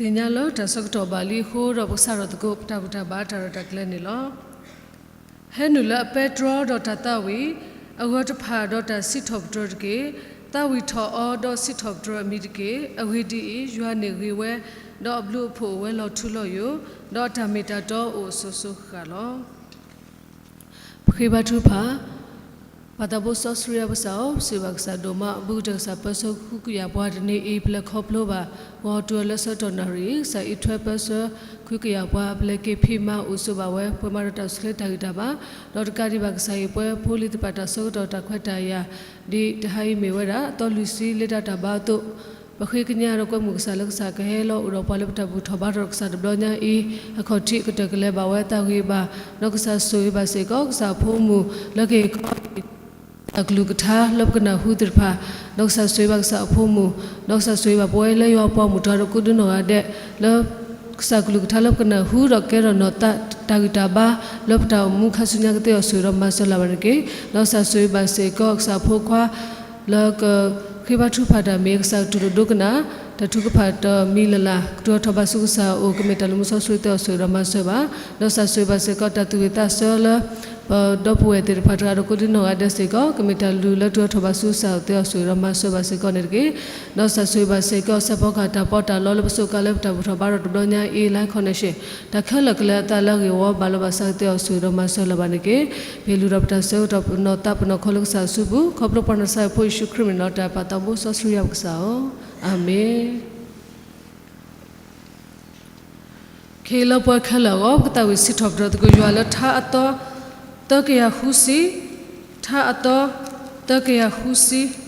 ပသ့ၣ်ညါလၢတၢ်ဆၢကတီၢ်ဘၣ်လံအဃိဒီး ပကစးထီၣ်သကိး ပတၢ်ဘူၣ်တၢ်ဘါတၢ်ရဲၣ်တၢ်ကျဲၤန့ၣ်လီၤ. ဟဲနုာ်လၢအပဲတြီဒီးတၢ်သးဝံၣ်, အဂၢၤတဖၣ်ဒီးတၢ်စံးထီၣ်ပတြၢၤတက့ၢ်. သးဝံၣ်ထီၣ်အီၤဒီးစံးထီၣ်ပတြၢၤအမံၤတက့ၢ်. အဂ့ၢ်ဒ်အံၤ, ယွၤန့ၣ်ဂ့ၤဝဲ, ဒီးအဘျုးအဖှိၣ်အိၣ်ဝဲလီၤထူလီၤယိာ်, ဒီးအတၢ်မ့ၢ်တၢ်တီအိၣ်အစိၤစိၤဃၣ်ဃၣ်လီၤ. ပဃ့ဘါထုကဖၣ်. ပၢ်သးဘိစီဆှံယွၤပကစၢ်ဧၢ, ပစံးဘၣ်ကစၢ်ဒိၣ်မး, ဘူးကတၢၢ်ကစၢ်ပၢဆှၢဃုကယာ်ပှၤတနံၤအံၤ ပလဲၤခီဖျိဘၣ် ဂီၤတုၤလၢဆၢကတီၢ်နၣ်ရံၣ်, ကစၢ်အံးထွဲပၢဆှၢဃုကယာ်ပှၤ ပလဲၤက့ၤဖံးမၤအိၣ်ဆိးဘၣ်ဝဲ ပှဲၤမၤဒီးတၢ်အိၣ်ဆူၣ်ချ့တၢ်ဂံၢ်တၢ်ဘါ, ဒီးတကးဒံးဘၣ်ကစၢ်အံၤပှဲၤဖိလံၤသ့ၣ်တဖၣ်တၢ်ဆၢကတီၢ်တၢ်ခွဲးတၢ်ယာ် ဒ်တဟါအံၤမ့ၢ်ဝဲဒၣ် အသီလွံၢ်ဆံလၢတၢ်တၢ်ဘါအသိး, ပဃ့ကညးဒီးကွဲမုာ်ကစၢ်လၢကစၢ်ကဟဲလီၤအိၣ်ဒီးပှၤလၢပတၢ်ဘူၣ်ထီၣ်ဘါထီၣ်ဒီးကစၢ်တဘျီညါအံၤ, အခီၣ်ထံးကတၢၢ်ကလဲၤဘၣ်ဝဲသးဂ့ၤဘၣ်, ဒီးကစၢ်ဆိၣ်ဂ့ၤဘၣ်စ့ၢ်ကီး ကစၢ်အဖိမုၣ်လၢကဟ့ၣ်ခီ ကစၢ်ကလုၢ်ကထါလၢပကနၢ်ဟူသ့ၣ်တဖၣ်, ဒီးကစၢ်ဆိၣ်ဂ့ၤဘၣ်ကစၢ်အဖိမုၣ်, ဒီးကစၢ်ဆိၣ်ဂ့ၤဘၣ်ပဝဲလၢယွၤပှၤမုၣ်တဂၤဒီးကိးဒုနီၢ်ဂၤဒဲး, လၢ ကစၢ်ကလုၢ်ကထါလၢပကနၢ်ဟူဒီးကဲထီၣ်နီၢ်သးတၢ်ဂံၢ်တၢ်ဘါ လၢပတၢ်အိၣ်မူခါဆူညါကသ့အီၤဆိၣ်ဂ့ၤဒီးမၤစၢၤလၢၤဘၣ်န့ၣ်တက့ၢ်. ဒီးကစၢ်ဆိၣ်ဂ့ၤဘၣ်စ့ၢ်ကီး ကစၢ်အဖိခွါ လၢကဃ့ဘါထုကဖၣ်တၢ်မ့ၢ် ကစၢ်ကတူၢ်လိာ်ဒိကနၣ် တၢ်ထုကဖၣ်တမံၤလၢ်လၢ် ကတုၤထီၣ်ဘၣ်ဆူကစၢ်အအိၣ် ကမ့ၢ်တၢ်လုၢ်မူစီဆှံသ့အီၤဆိၣ်ဂ့ၤဒီးမၤစၢၤဘၣ်. ဒီးကစၢ်ဆိၣ်ဂ့ၤဘၣ်စ့ၢ်ကီး တၢ်သူၣ်ဝံၣ်သးဆၢလၢ ပဒီပုၢ်ဝဲၢ်သ့ၣ်တဖၣ်တဂၤဒီးကိးဒုနီၢ်ဂၤဒဲးစ့ၢ်ကီး ကမ့ၢ်တၢ်လုၢ်လၢတုၤထီၣ်ဘၣ်ဆူကစၢ်အအိၣ်သ့အီၤဆိၣ်ဂ့ၤဒီးမၤစၢၤဘၣ်စ့ၢ်ကီးန့ၣ်တက့ၢ်. ဒီးကစၢ်ဆိၣ်ဂ့ၤဘၣ်စ့ၢ်ကီး စဲးဖီကဟၣ်တၢ်ပီးတၢ်လီလၢပစိကါလၢပတၢ်ဘူၣ်ထီၣ်ဘါထီၣ်တဘျီညါအံၤ Life Connection တၢ်ခဲလၢာ်ကလဲၤအသးလၢအဂ့ၢ်ဝီဘၣ်လီၤဘၣ်စးကသ့အီၤဆိၣ်ဂ့ၤဒီးမၤစၢၤလၢၤဘၣ်န့ၣ်တက့ၢ်. ပဟ့ၣ်လုၢ်ထီၣ်ပတၢ်ဆၢကတီၢ်ပနီၢ်သးပနီၢ်ခီလၢကစၢ်အစုပူၤ ခီဖျိပှၤနၤစၤရ့းဖိယ့ၣ်ၡူးခရံာ်မံၤန့ၣ်လီၤ. တၢ်ပၢ်သးဘိစီဆှံယွၤပကစၢ်ဧၢ, အၤမ့ၣ်. ခဲအံၤလၢပှၤခဲလၢာ်အဂီၢ် ပကသးဝံၣ်စံးထီၣ်ပတြၢၤသကိးယွၤလၢ ထါအသီ သၢကယၤဃုဆံ, ထါအသီ သၢကယၤဃုဆံ.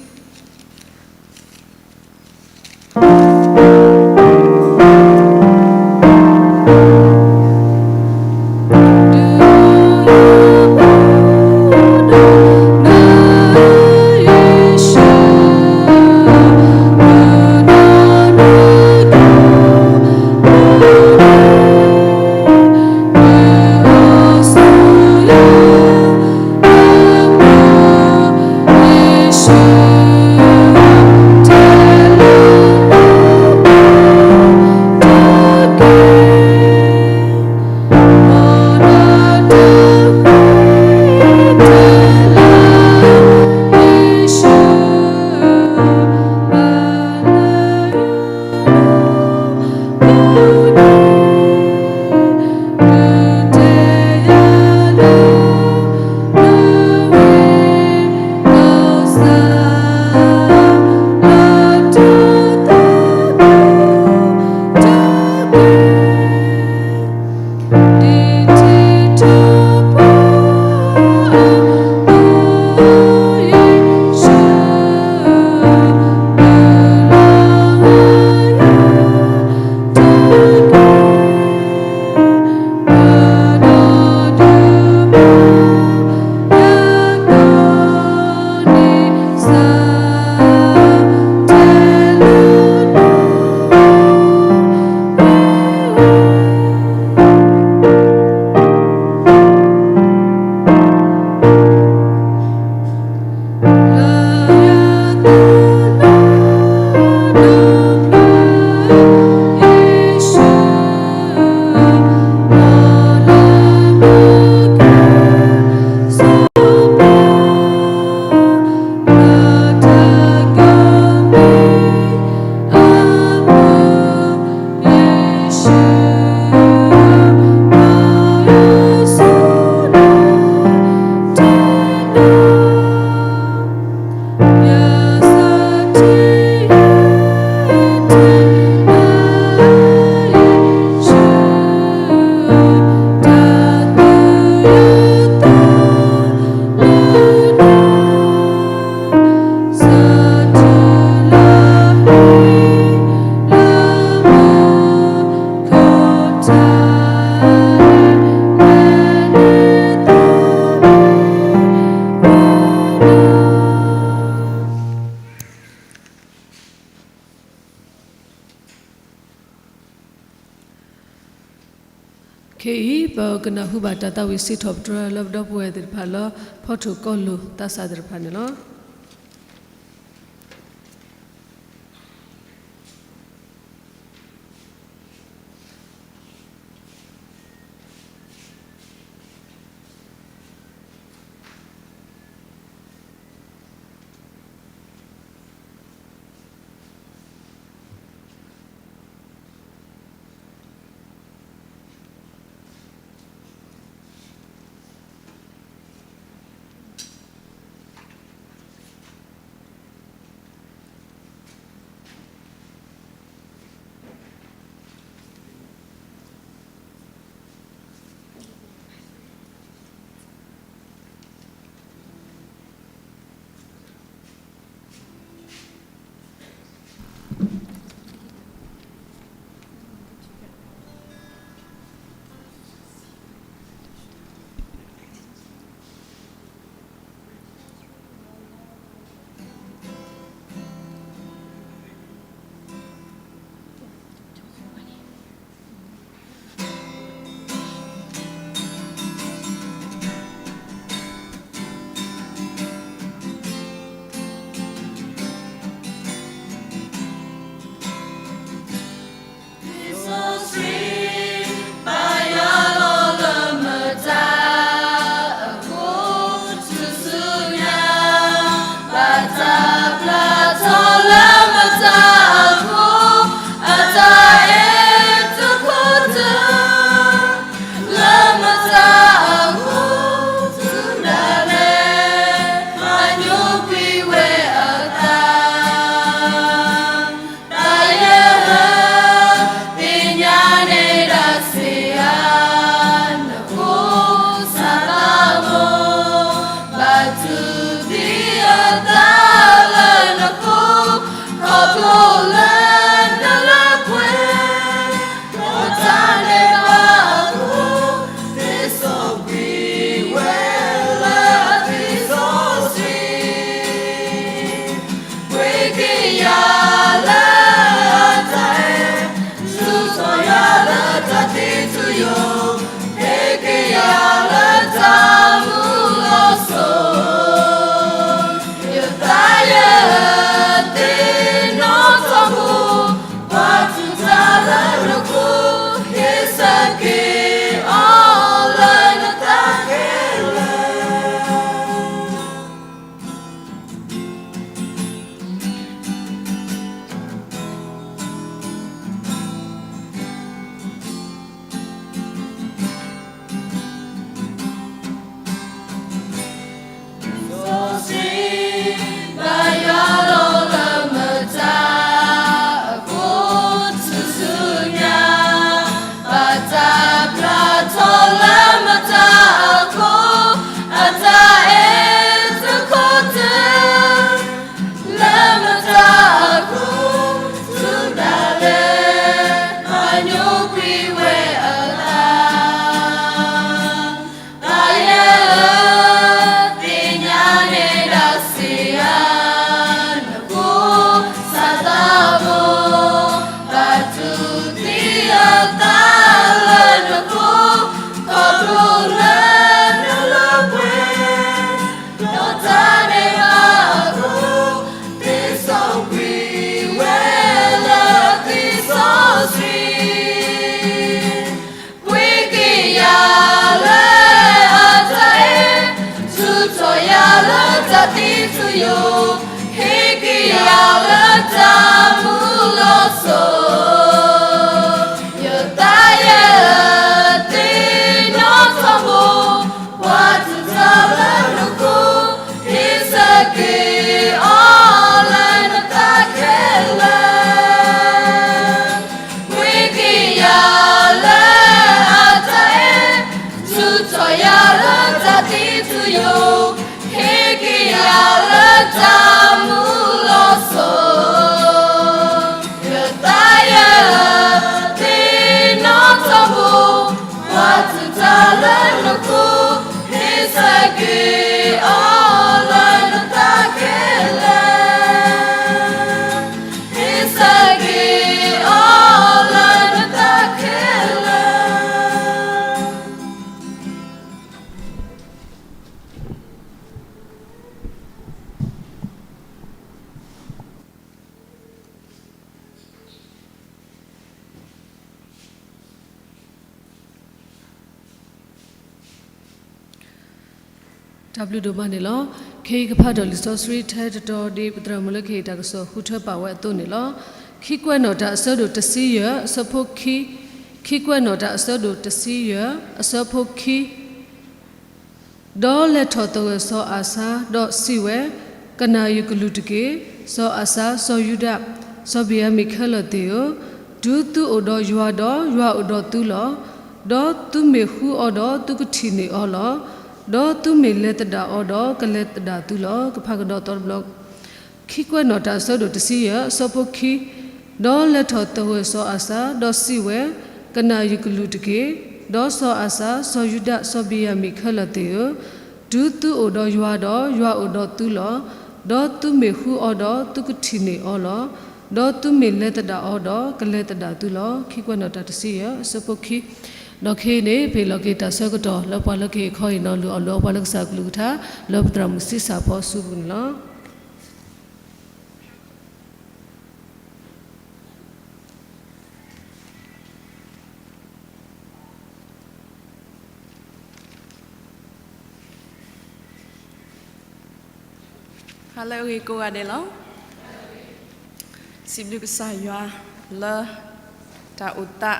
ခဲအံၤ ပကနၢ်ဟူဘၣ်တၢ်သးဝံၣ်စံးထီၣ်ပတြၢၤလၢပဒီပုၢ်ဝဲၢ်သ့ၣ်တဖၣ်လၢ ဖီထိၣ်ကီၢ်လိာ်သးစၢ်သ့ၣ်တဖၣ်န့ၣ်လီၤ. တၢ်ဘျုးဒိၣ်မးန့ၣ်လီၤ. ခဲအံၤကဖးဒီးလံာ်စီဆှံထဲတတီၤဒ်ပသရၣ်မုၣ်လၢခဲအံၤတၢ်ကစီၣ်ဃုထၢပာ်ဝဲအသိးန့ၣ်လီၤ. ခံကွဲးနီၣ်တၢ်အဆၢဒိၣ်တဆံယဲၢ်အဆၢဖိခံ, ခံကွဲးနီၣ်တၢ်အဆၢဒိၣ်တဆံယဲၢ်အဆၢဖိခံ ဒီးလဲၤထီၣ်သဂၢၢ်စီၤအၤစါ, ဒီးစံးဝဲ, ကနၣ်ယကလုၢ်တက့ၢ်. စီၤအၤစါ, စီၤယူဒၤ, စီၤဘ့ၣ်ယၤမံၣ်ခဲလၢာ်သ့ၣ်ဧၢ, တုၤသုအိၣ်ဒီးယွၤဒီး ယွၤအိၣ်ဒီးသုလီၤ. ဒီးသုမ့ၢ်ဃုအီၤဒီး သုကထံၣ်န့ၢ်အီၤလီၤ. ဒီးသုမ့ၢ်လဲၤသဒၣ်အီၤဒီး ကလဲၤသဒၣ်သုလီၤ. ကဖးကဒီးသီတဘျီ ခံကွဲးနီၣ်တၢ်အဆၢဒိၣ်တဆံယဲၢ်အဆၢဖိခံ, ဒီးလဲၤထီၣ်သဂၢၢ်စီၤအၤစါ, ဒီးစံးဝဲ, ကနၣ်ယကလုၢ်တက့ၢ်. ဒီးစီၤအၤစါ, စီၤယူဒၤ, စီၤဘ့ၣ်ယၤမံၣ်ခဲလၢာ်သ့ၣ်ဧၢ, တုၤသုအိၣ်ဒီးယွၤဒီး ယွၤအိၣ်ဒီးသုလီၤ. ဒီးသုမ့ၢ်ဃုအီၤဒီး သုကထံၣ်န့ၢ်အီၤလီၤ. ဒီးသုမ့ၢ်လဲၤသဒၣ်အီၤဒီး ကလဲၤသဒၣ်သုလီၤ. ခံကွဲးနီၣ်တၢ်တဆံယဲၢ်အဆၢဖိခံ, ဒီးခဲအံၤန့ၣ် ပဟ့ၣ်လီၤက့ၤတၢ်ဆၢကတီၢ်လၢပှၤလၢခဲအံၤခီအံၤနီၤ လုၢ်အီၣ်လုၢ်အီပှၤလၢကစၢ်ကလုၢ်ကထါ လၢပသရၣ်မုၣ်ဆံးစၢ်ဖီဆူပူၤန့ၣ်လီၤ. ဟါလၢအဂ့ၤကိးဂၤဒဲးလီၤ. စံးဘျုးကစၢ်ယွၤလၢ တၢ်အိၣ်သး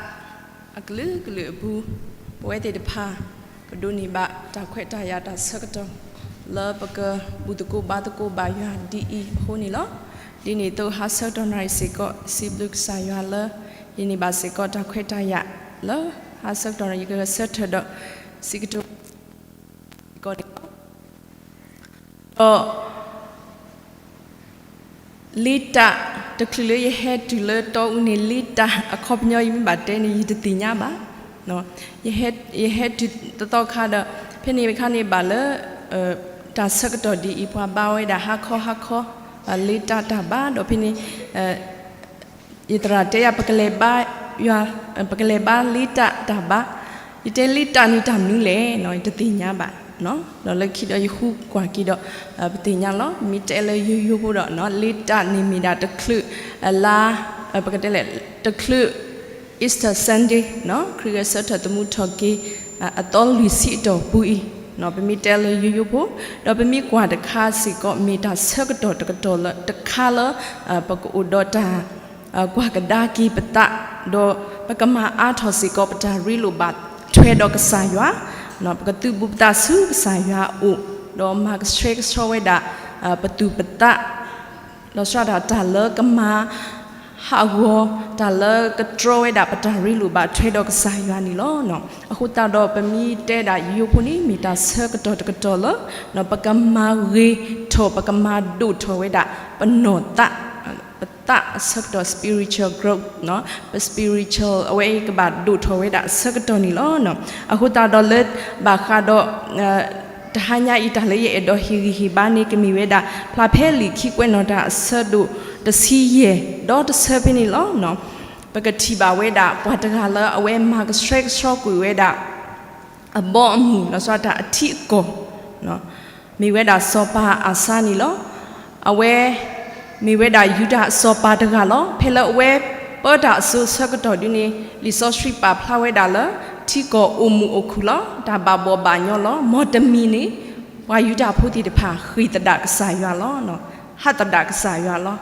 အကလုာ်ကလုာ်အပူၤ, ပဝဲသ့ၣ်တဖၣ် ကဒိးန့ၢ်ဘၣ်တၢ်ခွဲးတၢ်ယာ်တၢ်ဆၢကတီၢ် လၢပကဘူၣ်သကိးဘါသကိးဘၣ်ယွၤဒ်အံၤအဃိန့ၣ်လီၤ. ဒ်န့ၣ်အသိးဟါဆၢကတီၢ်နၣ်ရံၣ်စ့ၢ်ကီး စံးဘျုးကစၢ်ယွၤလၢ ယန့ၢ်ဘၣ်စ့ၢ်ကီးတၢ်ခွဲးတၢ်ယာ် လၢဟါဆၢကတီၢ်န့ၣ် ယကဂဲၤဆၢထၢၣ်ဒီး စံးကတိၤ စ့ၢ်ကီးန့ၣ်လီၤ. ဒီး လ့တၢ်တချုးလၢယဟဲတုၤလၢတီအူန့ၣ် လ့တၢ်အခီပညီယမ့ၢ်ဘၣ်တဲန့ၣ် ယတသ့ၣ်ညါဘၣ်. ယဟဲတုၤတသီခါဒီး ဖဲန့ၣ်အခါန့ၣ်ဘၣ်လၢ တၢ်ဆၢကတီၢ်ဒ်အံၤ ပှၤဘါဝဲဒၣ်ဟါခီဟါခီ လ့တၢ်တၢ်ဘါ ဒီးဖဲန့ၣ် ယသရၣ်တဲယၤ ပကလဲၤဘါ ပကလဲၤဘါလ့တၢ်တၢ်ဘါ, ယတဲလ့တၢ်န့ၣ်တၢ်မနုၤလဲၣ် ယတသ့ၣ်ညါဘၣ်. ဒီးလၢခံဒီးယဃုကွၢ်က့ၤဒီး ပသ့ၣ်ညါလီၤ. မ့ၢ်တဲလၢယိယိဖိဒီး လ့တၢ်န့ၣ်မ့ၢ်ဒၣ်တချုး လါ ပကတဲလဲၣ် တချုး Easter Sunday ခရံာ်ဂဲၤဆၢထၢၣ်သမူထီၣ်က့ၤ အသီလွံၢ်ဆံအတီၢ်ပူၤအံၤ ပမ့ၢ်တဲလၢယိယိဖိ, ဒီးပမ့ၢ်ကွၢ်တခါစ့ၢ်ကီး မ့ၢ်တၢ်ဆၢကတီၢ်တကတီၢ်လၢတခါလၢ ပကအိၣ်ဒီးတၢ် ကွၢ်ကဒါက့ၤပသး, ဒီးပကမၤအါထီၣ်စ့ၢ်ကီးပတၢ်ရ့လိာ်ဘၣ်ထွဲဒီးကစၢ်ယွၤ, ပကသုးဘူးပသးဆူကစၢ်ယွၤအအိၣ်, ဒီးမၤကဆှဲကဆှီဝဲဒၣ် ပသူၣ်ပသး လီၤဆီဒၣ်တၢ်လၢကမၤဟးဂီၤ, တၢ်လၢကတြီဝဲဒၣ်ပတၢ်ရ့လိာ်ဘၣ်ထွဲဒီးကစၢ်ယွၤန့ၣ်လီၤ. အဃိသတးဒီးပမ့ၢ်တဲဒၣ်ယိယိဖိန့ၣ် မ့ၢ်တၢ်ဆၢကတီၢ်တကတီၢ်လၢ ပကမၤဂ့ၤထီၣ် ပကမၤဒိၣ်ထီၣ်ဝဲဒၣ် ပနီၢ်သး ပသးအဆၢကတီၢ် spiritual growth ပ spiritual အဝဲအံၤကဘၣ်ဒိၣ်ထီၣ်ဝဲဒၣ်အဆၢကတီၢ်န့ၣ်လီၤ. အဃိသတးဒီးလၢဘၣ်ဃးဒီး တဟါညါအံၤတၢ်လၢယအဲၣ်ဒိးဟ့ၣ်ဂံၢ်ဟ့ၣ်ဘါန့ၣ် ကမ့ၢ်ဝဲဒၣ် ဖျါဖဲလံာ်ခံကွဲးနီၣ်တၢ်အဆၢဒိၣ်တဆံယဲၢ် ဒီတဆၢဖဲန့ၣ်လီၤ. ပကထံၣ်ဘၣ်ဝဲဒၣ် ပှၤတဂၤလၢအဝဲမၤကဆှဲကဆှီကွံာ်ဝဲဒၣ် အဘီအမုၢ် လီၤဆီဒၣ်တၢ်အထံအကီၢ် မ့ၢ်ဝဲဒၣ်စီၤပၤအၤစါန့ၣ်လီၤ. အဝဲ မ့ၢ်ဝဲဒၣ်ယူဒၤအစီၤပၤတဂၤလီၤ. ဖဲလၢအဝဲပၢတၢ်အစိၤဆၢကတီၢ်ဒ်န့ၣ် လံာ်စီဆှံပာ်ဖျါဝဲဒၣ်လၢ ထံကီၢ်အိၣ်မုာ်အိၣ်ခုၣ်လီၤ. တၢ်ဘၣ်ဘှီၣ်ဘၣ်ညီလီၤ. မ်တမံၤန့ၣ် ပှၤယူဒၤဖိသ့ၣ်တဖၣ်ဃ့ၢ်သဒၣ်ကစၢ်ယွၤလီၤ. ဟးသဒၣ်ကစၢ်ယွၤလီၤ.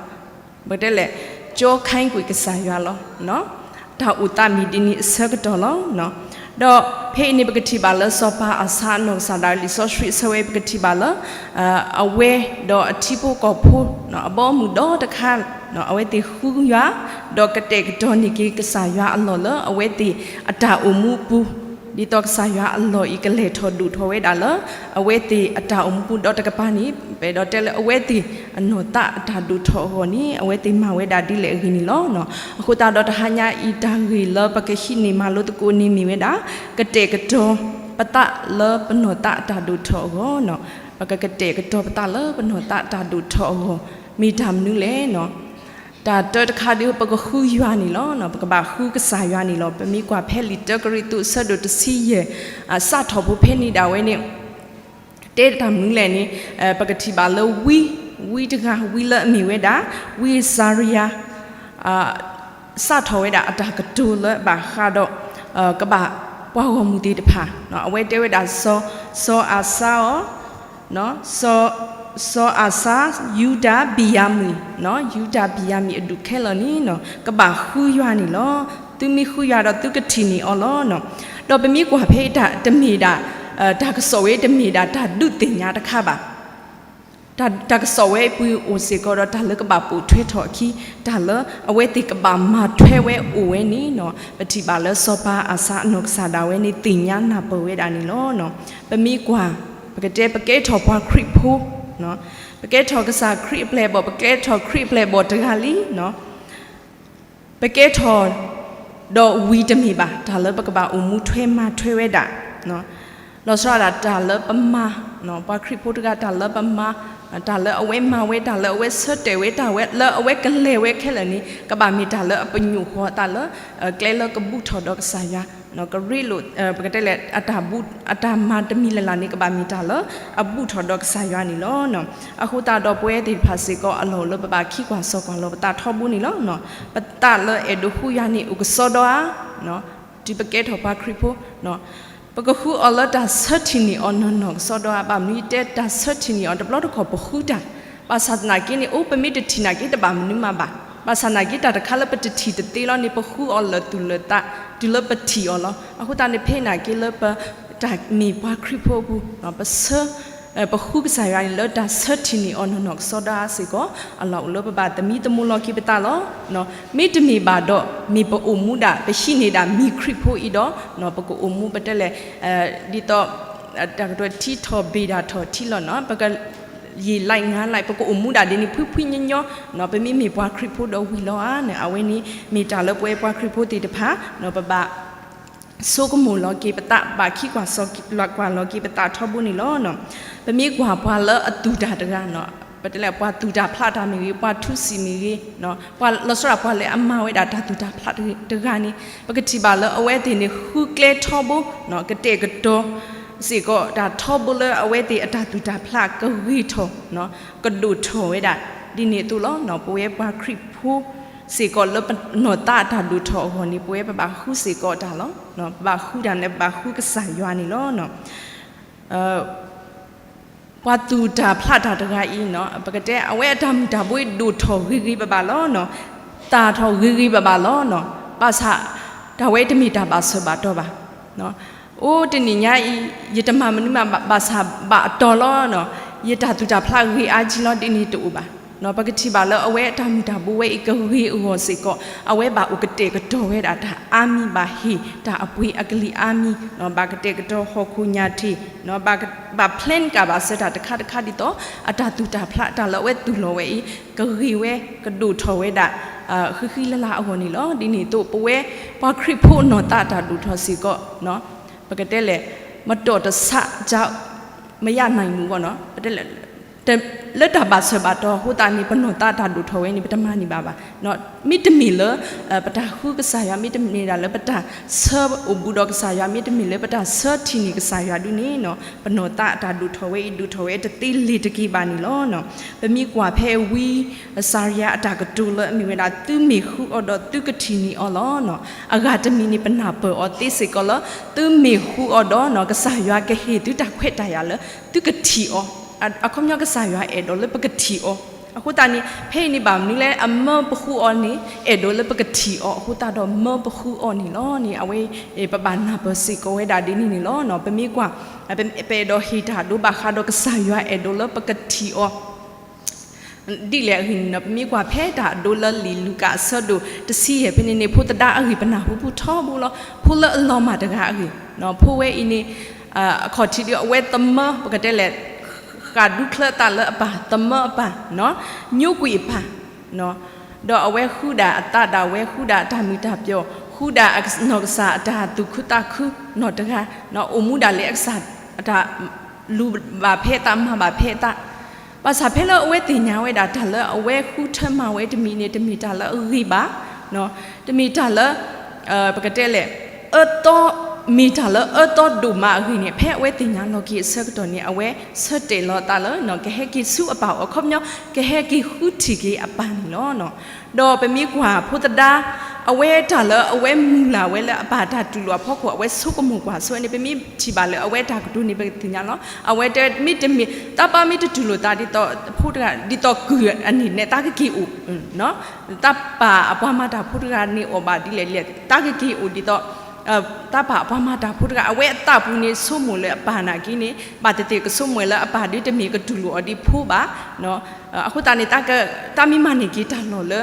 ပကတဲလဲၣ် ကၠီခါကွံာ်ကစၢ်ယွၤလီၤ. တၢ်အိၣ်သးမ့ၢ်ဒ်န့ၣ်အဆၢကတီၢ်လီၤ. ဒီးဖဲအံၤန့ၣ် ပကထံၣ်ဘၣ်လၢစီၤပၤအၤစါအနီၢ်ကစၢ်ဒၣ် လံာ်စီဆှံအဆၢဝဲ ပကထံၣ်ဘၣ်လၢ အဝဲဒီးအထံဖိကီၢ်ဖိ အဘီအမုၢ်ဒီတခါ အဝဲသ့ၣ်ဃုယွၤ ဒီးကတဲာ်ကတီၤန့ၢ်က့ၤကစၢ်ယွၤအလီၢ်လၢ အဝဲသ့ၣ်အတၢ်အိၣ်မူအပူၤ ဒ်သိးကစၢ်ယွၤအလီၢ်အံၤကလဲၤထီၣ်ဒိၣ်ထီၣ်ဝဲဒၣ်လၢ အဝဲသ့ၣ်အတၢ်အိၣ်မူပူၤဒီးတကပၤန့ၣ် ပအဲၣ်ဒိးတဲလၢအဝဲသ့ၣ်အနီၢ်သးအတၢ်ဒိၣ်ထီၣ်အဂီၢ်န့ၣ် အဝဲသ့ၣ်မၤဝဲဒၣ်ဒ်လဲၣ်အဂ့ၢ်န့ၣ်လီၤ. အဃိသတးဒီးတဟါညါအံၤတၢ်ဂ့ၢ်လၢပကဟံးန့ၢ်မၤလိသကိးန့ၣ်မ့ၢ်ဝဲဒၣ် ကတဲာ်ကတီၤပသးလၢပနီၢ်သးအတၢ်ဒိၣ်ထီၣ်အဂီၢ် ပကကတဲာ်ကတီၤပသးလၢပနီၢ်သးအတၢ်ဒိၣ်ထီၣ်အဂီၢ် မ့ၢ်တၢ်မနုၤလဲၣ်. တၢ်တၢတခါဒီး ပကဃုယွၤန့ၣ်လီၤ. ပကဘၣ်ဃုကစၢ်ယွၤန့ၣ်လီၤ. ပမ့ၢ်ကွၢ်ဖဲလံာ်တၢကရံၣ်သူးအဆၢဒိၣ်တဆံယဲၢ် စးထီၣ်ဖိဖဲန့ၣ်ဒၣ်ဝဲန့ၣ် တဲတၢ်မနုၤလဲၣ်န့ၣ် ပကထံၣ်ဘၣ်လၢဝံ ဝံတဂၤ ဝံလၢအမ့ၢ်ဝဲဒၣ် ဝံစၤရယၤ စးထီၣ်ဝဲဒၣ်အတၢ်ကတိၤလၢဘၣ်ဃးဒီး ကဘၣ်ပှၤဂီၢ်မုၢ်သ့ၣ်တဖၣ် အဝဲတဲဝဲဒၣ် စီၤအၤစါအီၤ စီၤအၤစါ, ယူဒၤ, ဘ့ၣ်ယၤမံၣ်, ယူဒၤဘ့ၣ်ယၤမံၣ်အဒူၣ်ခဲလၢာ်န့ၣ် ကဘၣ်ဃုယွၤန့ၣ်လီၤ. သုမ့ၢ်ဃုယွၤဒီးသုကထံၣ်န့ၢ်အီၤလီၤ. ဒီးပမ့ၢ်ကွၢ်ဖဲအံၤတၢ်တမ့ၢ်ဒၣ်, တၢ်ကစီၣ်ဝဲတမ့ၢ်ဒၣ်တၢ်ဒုးသ့ၣ်ညါတခါဘၣ်. တၢ်ကစီၣ်ဝဲအံၤပူၤအိၣ်စ့ၢ်ကီးဒီး တၢ်လၢကဘၣ်ပိာ်ထွဲထီၣ်အခံ, တၢ်လၢအဝဲသ့ၣ်ကဘၣ်မၤထွဲဝဲအိၣ်ဝဲန့ၣ်, ပထံၣ်ဘၣ်လၢစီၤပၤအၤစါအနီၢ်ကစၢ်ဒၣ်ဝဲန့ၣ် သ့ၣ်ညါနၢ်ပၢၢ်ဝဲဒၣ်န့ၣ်လီၤ. ပမ့ၢ်ကွၢ်, ပကတဲပကဲထီၣ်ပှၤခရံာ်ဖိ, ပကဲထီၣ်ကစၢ်ခရံာ်အပျဲၢ်အဘီၣ်, ပကဲထီၣ်ခရံာ်အပျဲၢ်အဘီၣ်တဂၤလံ ပကဲထီၣ်ဒီးဝံၤတမ့ၢ်ဘၣ်, တၢ်လၢပကဘၣ်အိၣ်မူထွဲမၤထွဲဝဲဒၣ်, လီၤဆီဒၣ်တၢ်လၢပမၤ, ပှၤခရံာ်ဖိတဂၤတၢ်လၢပမၤ, တၢ်လၢအဝဲမၤဝဲ, တၢ်လၢအဝဲဆၢတဲာ်ဝဲ, တၢ်လၢအဝဲကလဲၤဝဲခဲလၢာ်န့ၣ် ကဘၣ်မ့ၢ်တၢ်လၢအပညိၣ်ဃီအသးလၢ ကျဲလၢကဘူၣ်ထီၣ်ဒီးကစၢ်ယွၤ, ကရ့လိာ်, ပကတဲလဲၣ်, အတၢ်မၤတမံၤလၢ်လၢ်န့ၣ် ကဘၣ်မ့ၢ်တၢ်လၢအဘူၣ်ထီၣ်ဒီးကစၢ်ယွၤန့ၣ်လီၤ. အဃိသတးဒီးပဝဲသ့ၣ်တဖၣ်စ့ၢ်ကီး အလီၢ်အိၣ်လၢပဘၣ်ခံကွၢ်စီကွၢ်လီၤပသးထီဘိန့ၣ်လီၤ. ပသးလၢအဲၣ်ဒိးဃုယွၤန့ၣ်အိၣ်ကစီဒီဧါ, တုၤပကဲထီၣ်ပှၤခရံာ်ဖိ, ပကဃုအီၤလၢတၢ်ဆၢထံၣ်န့ၢ်အီၤနီၢ်နီၢ်ကစီဒီဧါ. ဘၣ်မနုၤယတဲတၢ်ဆၢထံၣ်န့ၢ်အီၤ, တဘျီတခီၣ်ပဃုတၢ်, ဘၣ်ဆၣ်သနာ်က့န့ၣ် အိၣ်ပမ့ၢ်တထံၣ်နာ်က့ တဘၣ်မနုၤမးဘၣ်. ဘၣ်ဆၣ်သနာ်က့ တၢ်တခါလၢပတထံၣ်တသ့လီၤန့ၣ် ပဃုအီၤလၢာ်သူၣ်လၢာ်သး တုၤလၢပထံၣ်အီၤလီၤ. အဃိသတးန့ၣ် ဖဲနာ်က့လၢပတၢ်မ့ၢ်ပှၤခရံာ်ဖိအပူၤ, ပဆၢ, ပဃုကစၢ်ယွၤန့ၣ်လၢတၢ်ဆၢထံၣ်န့ၢ်အီၤနီၢ်နီၢ်ကစီဒီဧါစ့ၢ်ကီး, အလီၢ်အိၣ်လၢပဘၣ်သမံသမိးလီၤက့ၤပသးလီၤ. မ့တမ့ၢ်ဘၣ်ဒီး မ့ၢ်ပအိၣ်မူဒၣ် ပဟံးန့ၢ်ဒၣ်မ့ၢ်ခရံာ်ဖိအံၤဒီး, ပကအိၣ်မူပတဲလဲၣ်, ဒ်သိး တၢ်ကတိၤထံထီၣ်ဘှ့ၣ်တၢ်ထီၣ်ထံလီၤ, ပက ယံာ်လံ ငါလံ ပကအိၣ်မူဒၣ်ဒ်န့ၣ် ဖှံဖှံညီညီ, ပမ့မ့ၢ်ပှၤခရံာ်ဖိဒီးဝံၤလီၤဧါန့ၣ်, အဝဲန့ၣ်မ့ၢ်တၢ်လၢပဝဲပှၤခရံာ်ဖိသ့ၣ်တဖၣ် ပဘၣ်ဆိကမိၣ်လီၤက့ၤပသး, ဘၣ်ခံကွၢ်ကွၢ်လီၤက့ၤပသးထီဘိန့ၣ်လီၤ. ပမ့ၢ်ကွၢ်ပှၤလၢအသူၣ်တၢ်တဂၤ, ပတဲလဲၣ် ပှၤသူၣ်တၢ်ဖျးတၢ်မ့ၢ်ဂ့ၤ, ပှၤထူစံာ်မ့ၢ်ဂ့ၤ, ပှၤလီၤဆီဒၣ် ပှၤလၢအမၤဝဲဒၣ်တၢ်သူၣ်တၢ်ဖျးတဂၤန့ၣ်, ပကထံၣ်ဘၣ်လၢအဝဲသ့ၣ်န့ၣ် ဃုကျဲထီဘိ, ကတဲာ်ကတီၤစ့ၢ်ကီးတၢ်ထီဘိလၢအဝဲသ့ၣ်အတၢ်သူၣ်တၢ်ဖျးကဂ့ၤထီၣ်, ကဒိၣ်ထီၣ်ဝဲဒၣ်, ဒ်န့ၣ်အသိးလီၤ. ပဝဲပှၤခရံာ်ဖိစ့ၢ်ကီးလၢပနီၢ်သးအတၢ်ဒိၣ်ထီၣ်အဂီၢ်န့ၣ် ပဝဲပဘၣ်ဃုစ့ၢ်ကီးတၢ်လီၤ. ပဘၣ်ဃုတၢ်န့ၣ် ပဘၣ်ဃုကစၢ်ယွၤန့ၣ်လီၤ. ပှၤသူၣ်တၢ်ဖျးတၢ်တဂၤအံၤ, ပကတဲအဝဲအတၢ်မုၢ်တၢ်ဘိအံၤဒိၣ်ထီၣ်ဂ့ၤဂ့ၤဘၣ်ဘၣ်လီၤ, သၣ်ထီၣ်ဂ့ၤဂ့ၤဘၣ်ဘၣ်လီၤ. ဘၣ်ဆၣ် တၢ်ဝဲတမ့ၢ်တၢ်ဘၣ်ဆၢဘၣ်တီၢ်ဘၣ်. အိၣ်တနံၤညါအံၤ ယတမၤမနုၤမး ဘၣ်ဆၣ်ဘၣ်အတီၢ်လီၤ, ယတၢ်သူၣ်တၢ်ဖျးဂ့ၤအါကံလီၤ ဒ်န့ၣ်တအိၣ်ဘၣ်. ပကထံၣ်ဘၣ်လၢအဝဲအတၢ်မုၢ်တၢ်ဘိဝဲအံၤကဂ့ၤအဂီၢ်စ့ၢ်ကီး အဝဲဘၣ်အိၣ်ကတဲာ်ကတီၤဝဲဒၣ်တၢ်အါမံၤ, ဘၣ်ဟ့ၣ်တၢ်အပှ့ၤအကလံၤအါမံၤ, ဘၣ်ကတဲာ်ကတီၤဟီၣ်ခိၣ်ညၣ်ထံး, ဘၣ် plan ကဘၣ်စၢၤတၢ်တခါတခါဒ်သိး အတၢ်သူၣ်တၢ်ဖျးတၢ်လၢအဝဲသူၣ်လီၤဝဲအံၤ ကဂ့ၤဝဲကဒိၣ်ထီၣ်ဝဲဒၣ် ဃံဃံလၤလၤအဂီၢ်န့ၣ်လီၤ. ဒ်န့ၣ်အသိး ပဝဲပှၤခရံာ်ဖိနီၢ်သးတၢ်ဒိၣ်ထီၣ်စ့ၢ်ကီး ပကတဲလဲၣ် မတော်တဆ မရနိုင်ဘူးပေါ့နော်, ပတဲလဲၣ် လၢတၢ်ဘၣ်ဆၢဘၣ်တီၢ်အဃိသတးန့ၣ် ပနီၢ်သးတၢ်ဒိၣ်ထီၣ်ဝဲန့ၣ် ပတမၤန့ၢ်ဘၣ်ဘၣ်. မ့တမ့ၢ်လၢ ပတၢ်ဃုကစၢ်ယွၤ, မ့တမ့ၢ်ဒၣ်လၢပတၢ်ဆၢအိၣ်ဘူးဒီးကစၢ်ယွၤ, မ့တမ့ၢ်လၢပတၢ်ဆၢထံၣ်န့ၢ်ကစၢ်ယွၤဒုန့ၣ် ပနီၢ်သးအတၢ်ဒိၣ်ထီၣ်ဝဲအံၤ ဒိၣ်ထီၣ်ဝဲတသ့လၢၤတက့ၢ်ဘၣ်န့ၣ်လီၤ. ပမ့ၢ်ကွၢ်ဖဲဝံစၤရယၤအတၢ်ကတိၤလၢအမ့ၢ်ဝဲဒၣ် သုမ့ၢ်ဃုအီၤဒီးသုကထံၣ်န့ၢ်အီၤလီၤ. အဂၤတမံၤန့ၣ် ပနၢ်ပၢၢ်အီၤသ့စ့ၢ်ကီးလၢ သုမ့ၢ်ဃုအီၤဒီး ကစၢ်ယွၤကဟ့ၣ်သုတၢ်ခွဲးတၢ်ယာ်လၢ သုကထံၣ်အီၤ, အခီပညီကစၢ်ယွၤအဲၣ်ဒိးလၢပကထံၣ်အီၤ. အဃိသတးန့ၣ် ဖဲအံၤန့ၣ်ဘၣ်မနုၤလဲၣ် အမၢပဃုအီၤန့ၣ် အဲၣ်ဒိးလၢပကထံၣ်အီၤအဃိသတးဒီး မၢပဃုအီၤန့ၣ်လီၤန့ၣ် အဝဲ ပဘၣ်နၢ်ပၢၢ်စ့ၢ်ကီးဝဲဒၣ်ဒ်န့ၣ်န့ၣ်လီၤ. ပမ့ၢ်ကွၢ် ပအဲၣ်ဒိးဟ့ၣ်တၢ်အဒိဘၣ်ဃးဒီးကစၢ်ယွၤအဲၣ်ဒိးလၢပကထံၣ်အီၤ ဒ်လဲၣ်အဂ့ၢ်န့ၣ်ဒီး ပမ့ၢ်ကွၢ်ဖဲတၢ်အဒိလၢလံာ်လူၤကၣ်အဆၢဒိၣ်တဆံယဲၢ်ဖဲန့ၣ်န့ၣ် ဖိသဒါအဂ့ၢ်ပနၢ်ဟူပူၤထီဘိလီၤ. ဖိလၢအလီၤမၢ်တဂၤအဂ့ၢ်, ဖိဝဲအံၤန့ၣ် အခီၣ်ထံးဒီးအဝဲသမၢ ပကတဲလဲၣ် ဃၣ်ဒူချၢသးလၢအပၢ်, သမၢအပၢ်, ညိကွံာ်အပၢ်, ဒီးအဝဲဃုဒၣ်အသးဒၣ်ဝဲ, ဃုဒၣ်အတၢ်မုာ်တၢ်ပျီၣ်, ဃုဒၣ်အနီၢ်ကစၢ်အတၢ်သူၣ်ခုသးခုနီၢ်တဂၤ, အိၣ်မူဒၣ်လၢအကစၢ်အတၢ် လူၤဘၣ်ဖဲအသး မၤဘၣ်ဖဲအသး, ဘၣ်ဆၣ်ဖဲလၢအဝဲသ့ၣ်ညါဝဲဒၣ် တၢ်လၢအဝဲဃုထၢမၤဝဲတမံၤန့ၣ် တမ့ၢ်တၢ်လၢအဂ့ၤဘၣ်, တမ့ၢ်တၢ်လၢ ပကတဲလဲၣ် အၢသီ, မ့ၢ်တၢ်လၢအၢသီဒိၣ်မးအဂ့ၢ်န့ၣ် ဖဲအဝဲသ့ၣ်ညါလီၤက့ၤအဆၢကတီၢ်န့ၣ် အဝဲဆၢတဲာ်လီၤအသးလၢ ကဟဲက့ၤဆူအပၢ်အအိၣ် အခီပညီ ကဟဲက့ၤဃုထံၣ်က့ၤအပၢ်န့ၣ်လီၤ. ဒီးပမ့ၢ်ကွၢ်ဖိသဒါ အဝဲတၢ်လၢအဝဲမုၢ်လၢ်ဝဲလၢအပၢ်တၢ်တူၢ်လိာ်အဖီခိၣ် အဝဲဆိကမိၣ်ကွၢ်ဆိန့ၣ် ပမ့ၢ်ထံၣ်ဘၣ်လၢအဝဲတၢ်ကတိၤန့ၣ် ပကသ့ၣ်ညါလီၤ. အဝဲတဲမ့တမ့ၢ် တၢ်ပၢ်မ့ၢ်တတူၢ်လိာ်သးဒ်သိးဖိတဂၤ ဒ်သိးကုၢ်အန့ၣ် နဲတၢ်ကက့ၤအိၣ် တၢ်ပၢ်အပှၤမၤတၢ်ဖိတဂၤန့ၣ်အိၣ်ဘၣ်ဒ်လဲၣ်ဒ်လဲၣ် တၢ်ကက့ၤအိၣ်ဒ်သိး တၢ်ပၢ်အပှၤမၤတၢ်ဖိတဂၤ အဝဲအသးပူၤန့ၣ် ဆိကမိၣ်လၢအပၢ်နာ်က့န့ၣ် ဘၣ်သ့ၣ်သ့ၣ်ကဆိကမိၣ်လၢအပၢ်ဒုးတမ့ၢ်ကတူၢ်လိာ်အီၤဒ်ဖိဘၣ်. အဃိသတးန့ၣ် တၢ်မ့ၢ်မၤန့ၢ်က့ၤတၢ်လီၢ်လၢ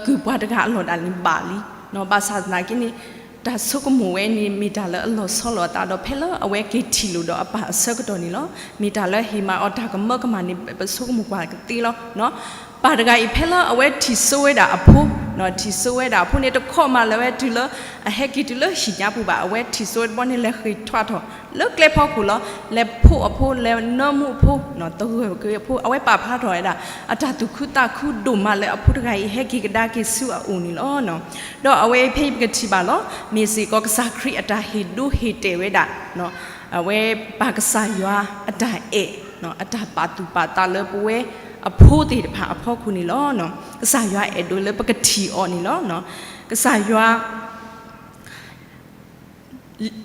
ကုၢ်ပှၤတဂၤအလီၢ်ဒၣ်န့ၣ်ဘၣ်လံ. ဘၣ်ဆၣ်သနာ်က့န့ၣ် တၢ်ဆိကမိၣ်ဝဲန့ၣ် မ့ၢ်တၢ်လၢအလီၤဆီလိာ်အသးဒီး ဖဲလၢအဝဲက့ၤထံၣ်လိာ်ဒီးအပၢ်အဆၢကတီၢ်န့ၣ်လီၤ. မ့ၢ်တၢ်လၢဟ့ၣ်မၤအီၤတၢ်ကမၢကမၣ်န့ၣ် ပဆိကမိၣ်ကွၢ်ကသ့လီၤ. ပၢ်တဂၤအံၤဖဲလၢအဝဲထံၣ်စိဝဲဒၣ်အဖိ, ထံၣ်စိဝဲဒၣ်အဖိန့ၣ် တခီမးလၢအဝဲတုၤလၢ အဟဲက့ၤတုၤလၢဟံၣ်ညါပူၤဘၣ်, အဝဲထံၣ်စိတဘျီန့ၣ် လဲၤဃ့ၢ်ထွဲထီၣ် လၢကျဲဖီခိၣ်လီၤ. လဲၤဖှိၣ်အဖိ, လဲၤနၢမူအဖိ, သဂၢၢ်က့ၤအဖိ, အဝဲပာ်ဖျါထီၣ်ဝဲဒၣ် အတၢ်သူၣ်ခုသးခုဒိၣ်မးလၢအဖိတဂၤအံၤ ဟဲက့ၤကဒါက့ၤဆူအအိၣ်န့ၣ်လီၤ. ဒီးအဝဲဖဲအံၤပကထံၣ်ဘၣ်လီၤ. မ့ၢ်စ့ၢ်ကီးကစၢ်ခရံာ်အတၢ်ဟ့ၣ်ဒိဟ့ၣ်တဲာ်ဝဲဒၣ် အဝဲပၢ်ကစၢ်ယွၤအတၢ်အဲၣ်, အတၢ်ပာ်သူၣ်ပာ်သးလၢပဝဲအဖိသ့ၣ်တဖၣ်အဖီခိၣ်န့ၣ်လီၤ. ကစၢ်ယွၤအဲၣ်ဒိးလၢပကထံၣ်အီၤန့ၣ်လီၤ. ကစၢ်ယွၤ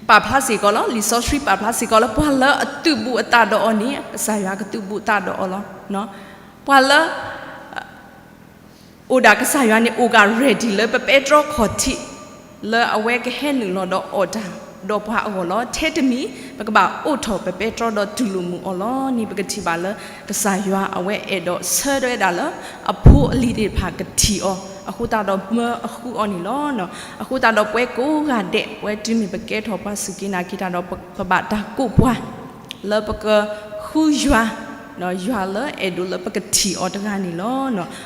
ပာ်ဖျါစ့ၢ်ကီးလီၤ. လံာ်စီဆှံပာ်ဖျါစ့ၢ်ကီးလၢ ပှၤလၢအသုးဘူးအသးဒီးအီၤန့ၣ် ကစၢ်ယွၤကသုးဘူးသးဒီးအီၤလီၤ. ပှၤလၢ အိၣ်ဒၣ်ကစၢ်ယွၤန့ၣ် အိၣ်က ready လၢပပဲတြီခီၣ်ထံး လၢအဝဲကဟဲနုာ်လီၤဒီးအီၣ်တၢ်ဒီးပှၤအဂီၢ်လီၤ. ထဲတမံၤ ပကဘၣ်အိးထီၣ်ပပဲတြီဒီးတူၢ်လိာ်မုာ်အီၤလီၤန့ၣ် ပကထံၣ်ဘၣ်လၢကစၢ်ယွၤအဝဲအဲၣ်ဒိးဆၢဒိးဝဲဒၣ်လၢ အဖိအလံၤသ့ၣ်တဖၣ်ကထံၣ်အီၤ အဃိသတးဒီးမၢအဃုအီၤန့ၣ်လီၤ. အဃိသတးဒီးပဝဲကိးဂၤဒဲး ပဝဲတုၤမ့ၢ်ပကဲထီၣ်ပှၤစူၢ်က့ၤနာ်က့ၤတၢ်ဒီး ပဘၣ်တၢ်ကိးပှၤ လၢပကဃုယွၤ, ယွၤလၢအဲၣ်ဒိးလၢပကထံၣ်အီၤတဂၤန့ၣ်လီၤ.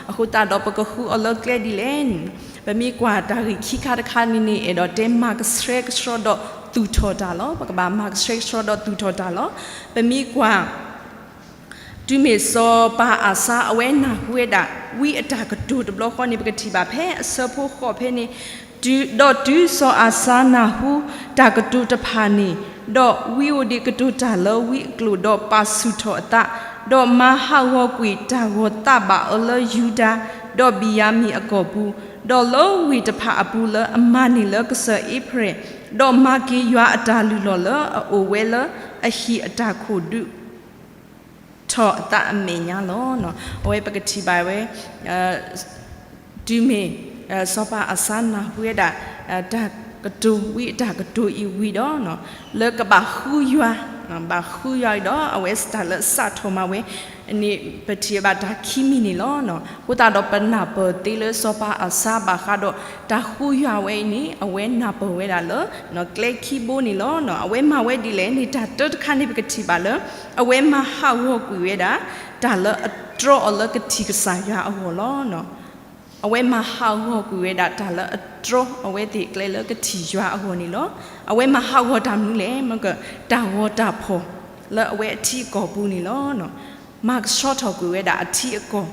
အဃိသတးဒီးပကဃုအီၤလၢကျဲဒ်လဲၣ်န့ၣ် ပမ့ၢ်ကွၢ်တၢ်ဂ့ၢ်ခံခါတခါန့ၣ်န့ၣ် အဲၣ်ဒိးတဲမၤကဆှဲကဆှီဒီးသူၣ်ထီၣ်တၢ်လီၤ. ပကဘၣ်မၤကဆှဲကဆှီဒီးသူၣ်ထီၣ်တၢ်လီၤ. ပမ့ၢ်ကွၢ် တုၤမ့ၢ်စီၤပၤအၤစါအဝဲနၢ်ဟူဝဲဒၣ် ဝံအတၢ်ကတိၤတဘျီဃီန့ၣ် ပကထံၣ်ဘၣ်ဖဲအဆၢဖိဃိးဖဲန့ၣ်, ဒီးတုၤစီၤအၤစါနၢ်ဟူတၢ်ကတိၤတဖၣ်န့ၣ်, ဒီးဝံအိၣ်ဒံးကတိၤတၢ်လၢဝံအကျိာ်ဒီးပာ်ဆူၣ်ထီၣ်အသး, ဒီးမၤဟးဂီၤကွံာ်တၢ်ဂီၤသးဘၣ်အီၤလၢယူဒၤ, ဒီးဘံၣ်ယၤမံၣ်အကီၢ်ပူၤ, ဒီးလၢဝ့ၢ်တဖၣ်အပူၤလၢအမၤန့ၢ်လၢကစၢၢ်အ့ဖြ့ၣ်, ဒီးမၤက့ၤယွၤအတၢ်လုၢ်လီၢ်လၢအအိၣ်ဝဲလၢအဟံၣ်အတၢ်ခိၣ်ဒုးထီၣ်အသးအမဲာ်ညါလီၤ. အဝဲပကထံၣ်ဘၣ်ဝဲ တုၤမ့ၢ် စီၤပၤအၤစါနၢ်ဟူဝဲဒၣ် တၢ်ကတိၤဝံအတၢ်ကတိၤအံၤဝံၤဒီး လၢကဘၣ်ဃုယွၤ, ဘၣ်ဃုယွၤအံၤဒီး အဝဲစတၢ်လၢစးထီၣ်မၤဝဲန့ၣ် ပထံၣ်ဘၣ်တၢ်ခံမံၤန့ၣ်လီၤ. အဃိသတးဒီးပနၢ်ပၢၢ်သ့လၢစီၤပၤအၤစါဘၣ်ဃးဒီး တၢ်ဃုယွၤဝဲအံၤန့ၣ် အဝဲနၢ်ပၢၢ်ဝဲဒၣ်လၢ ကျဲခံဘိန့ၣ်လီၤ. အဝဲမၤဝဲဒ်လဲၣ်န့ၣ် တၢ်တၢတခါန့ၣ် ပကထံၣ်ဘၣ်လၢ အဝဲမၤဟးဂီၤကွံာ်ဝဲဒၣ် တၢ်လၢအတြီအီၤလၢကထံၣ်ကစၢ်ယွၤအဂီၢ်လီၤ. အဝဲမၤဟးဂီၤကွံာ်ဝဲဒၣ်တၢ်လၢအတြီအဝဲသ့ၣ်အကျဲလၢကထံၣ်ယွၤအဂီၢ်န့ၣ်လီၤ. အဝဲမၤဟးဂီၤတၢ်မနုၤလဲၣ်, မ့ၢ်က တၢ်ဂီၤတၢ်ဖီၣ်လၢအဝဲအထံအကီၢ်ပူၤန့ၣ်လီၤ. မၤကဆှီထီၣ်ကွံာ်ဝဲဒၣ်အထံအကီၢ်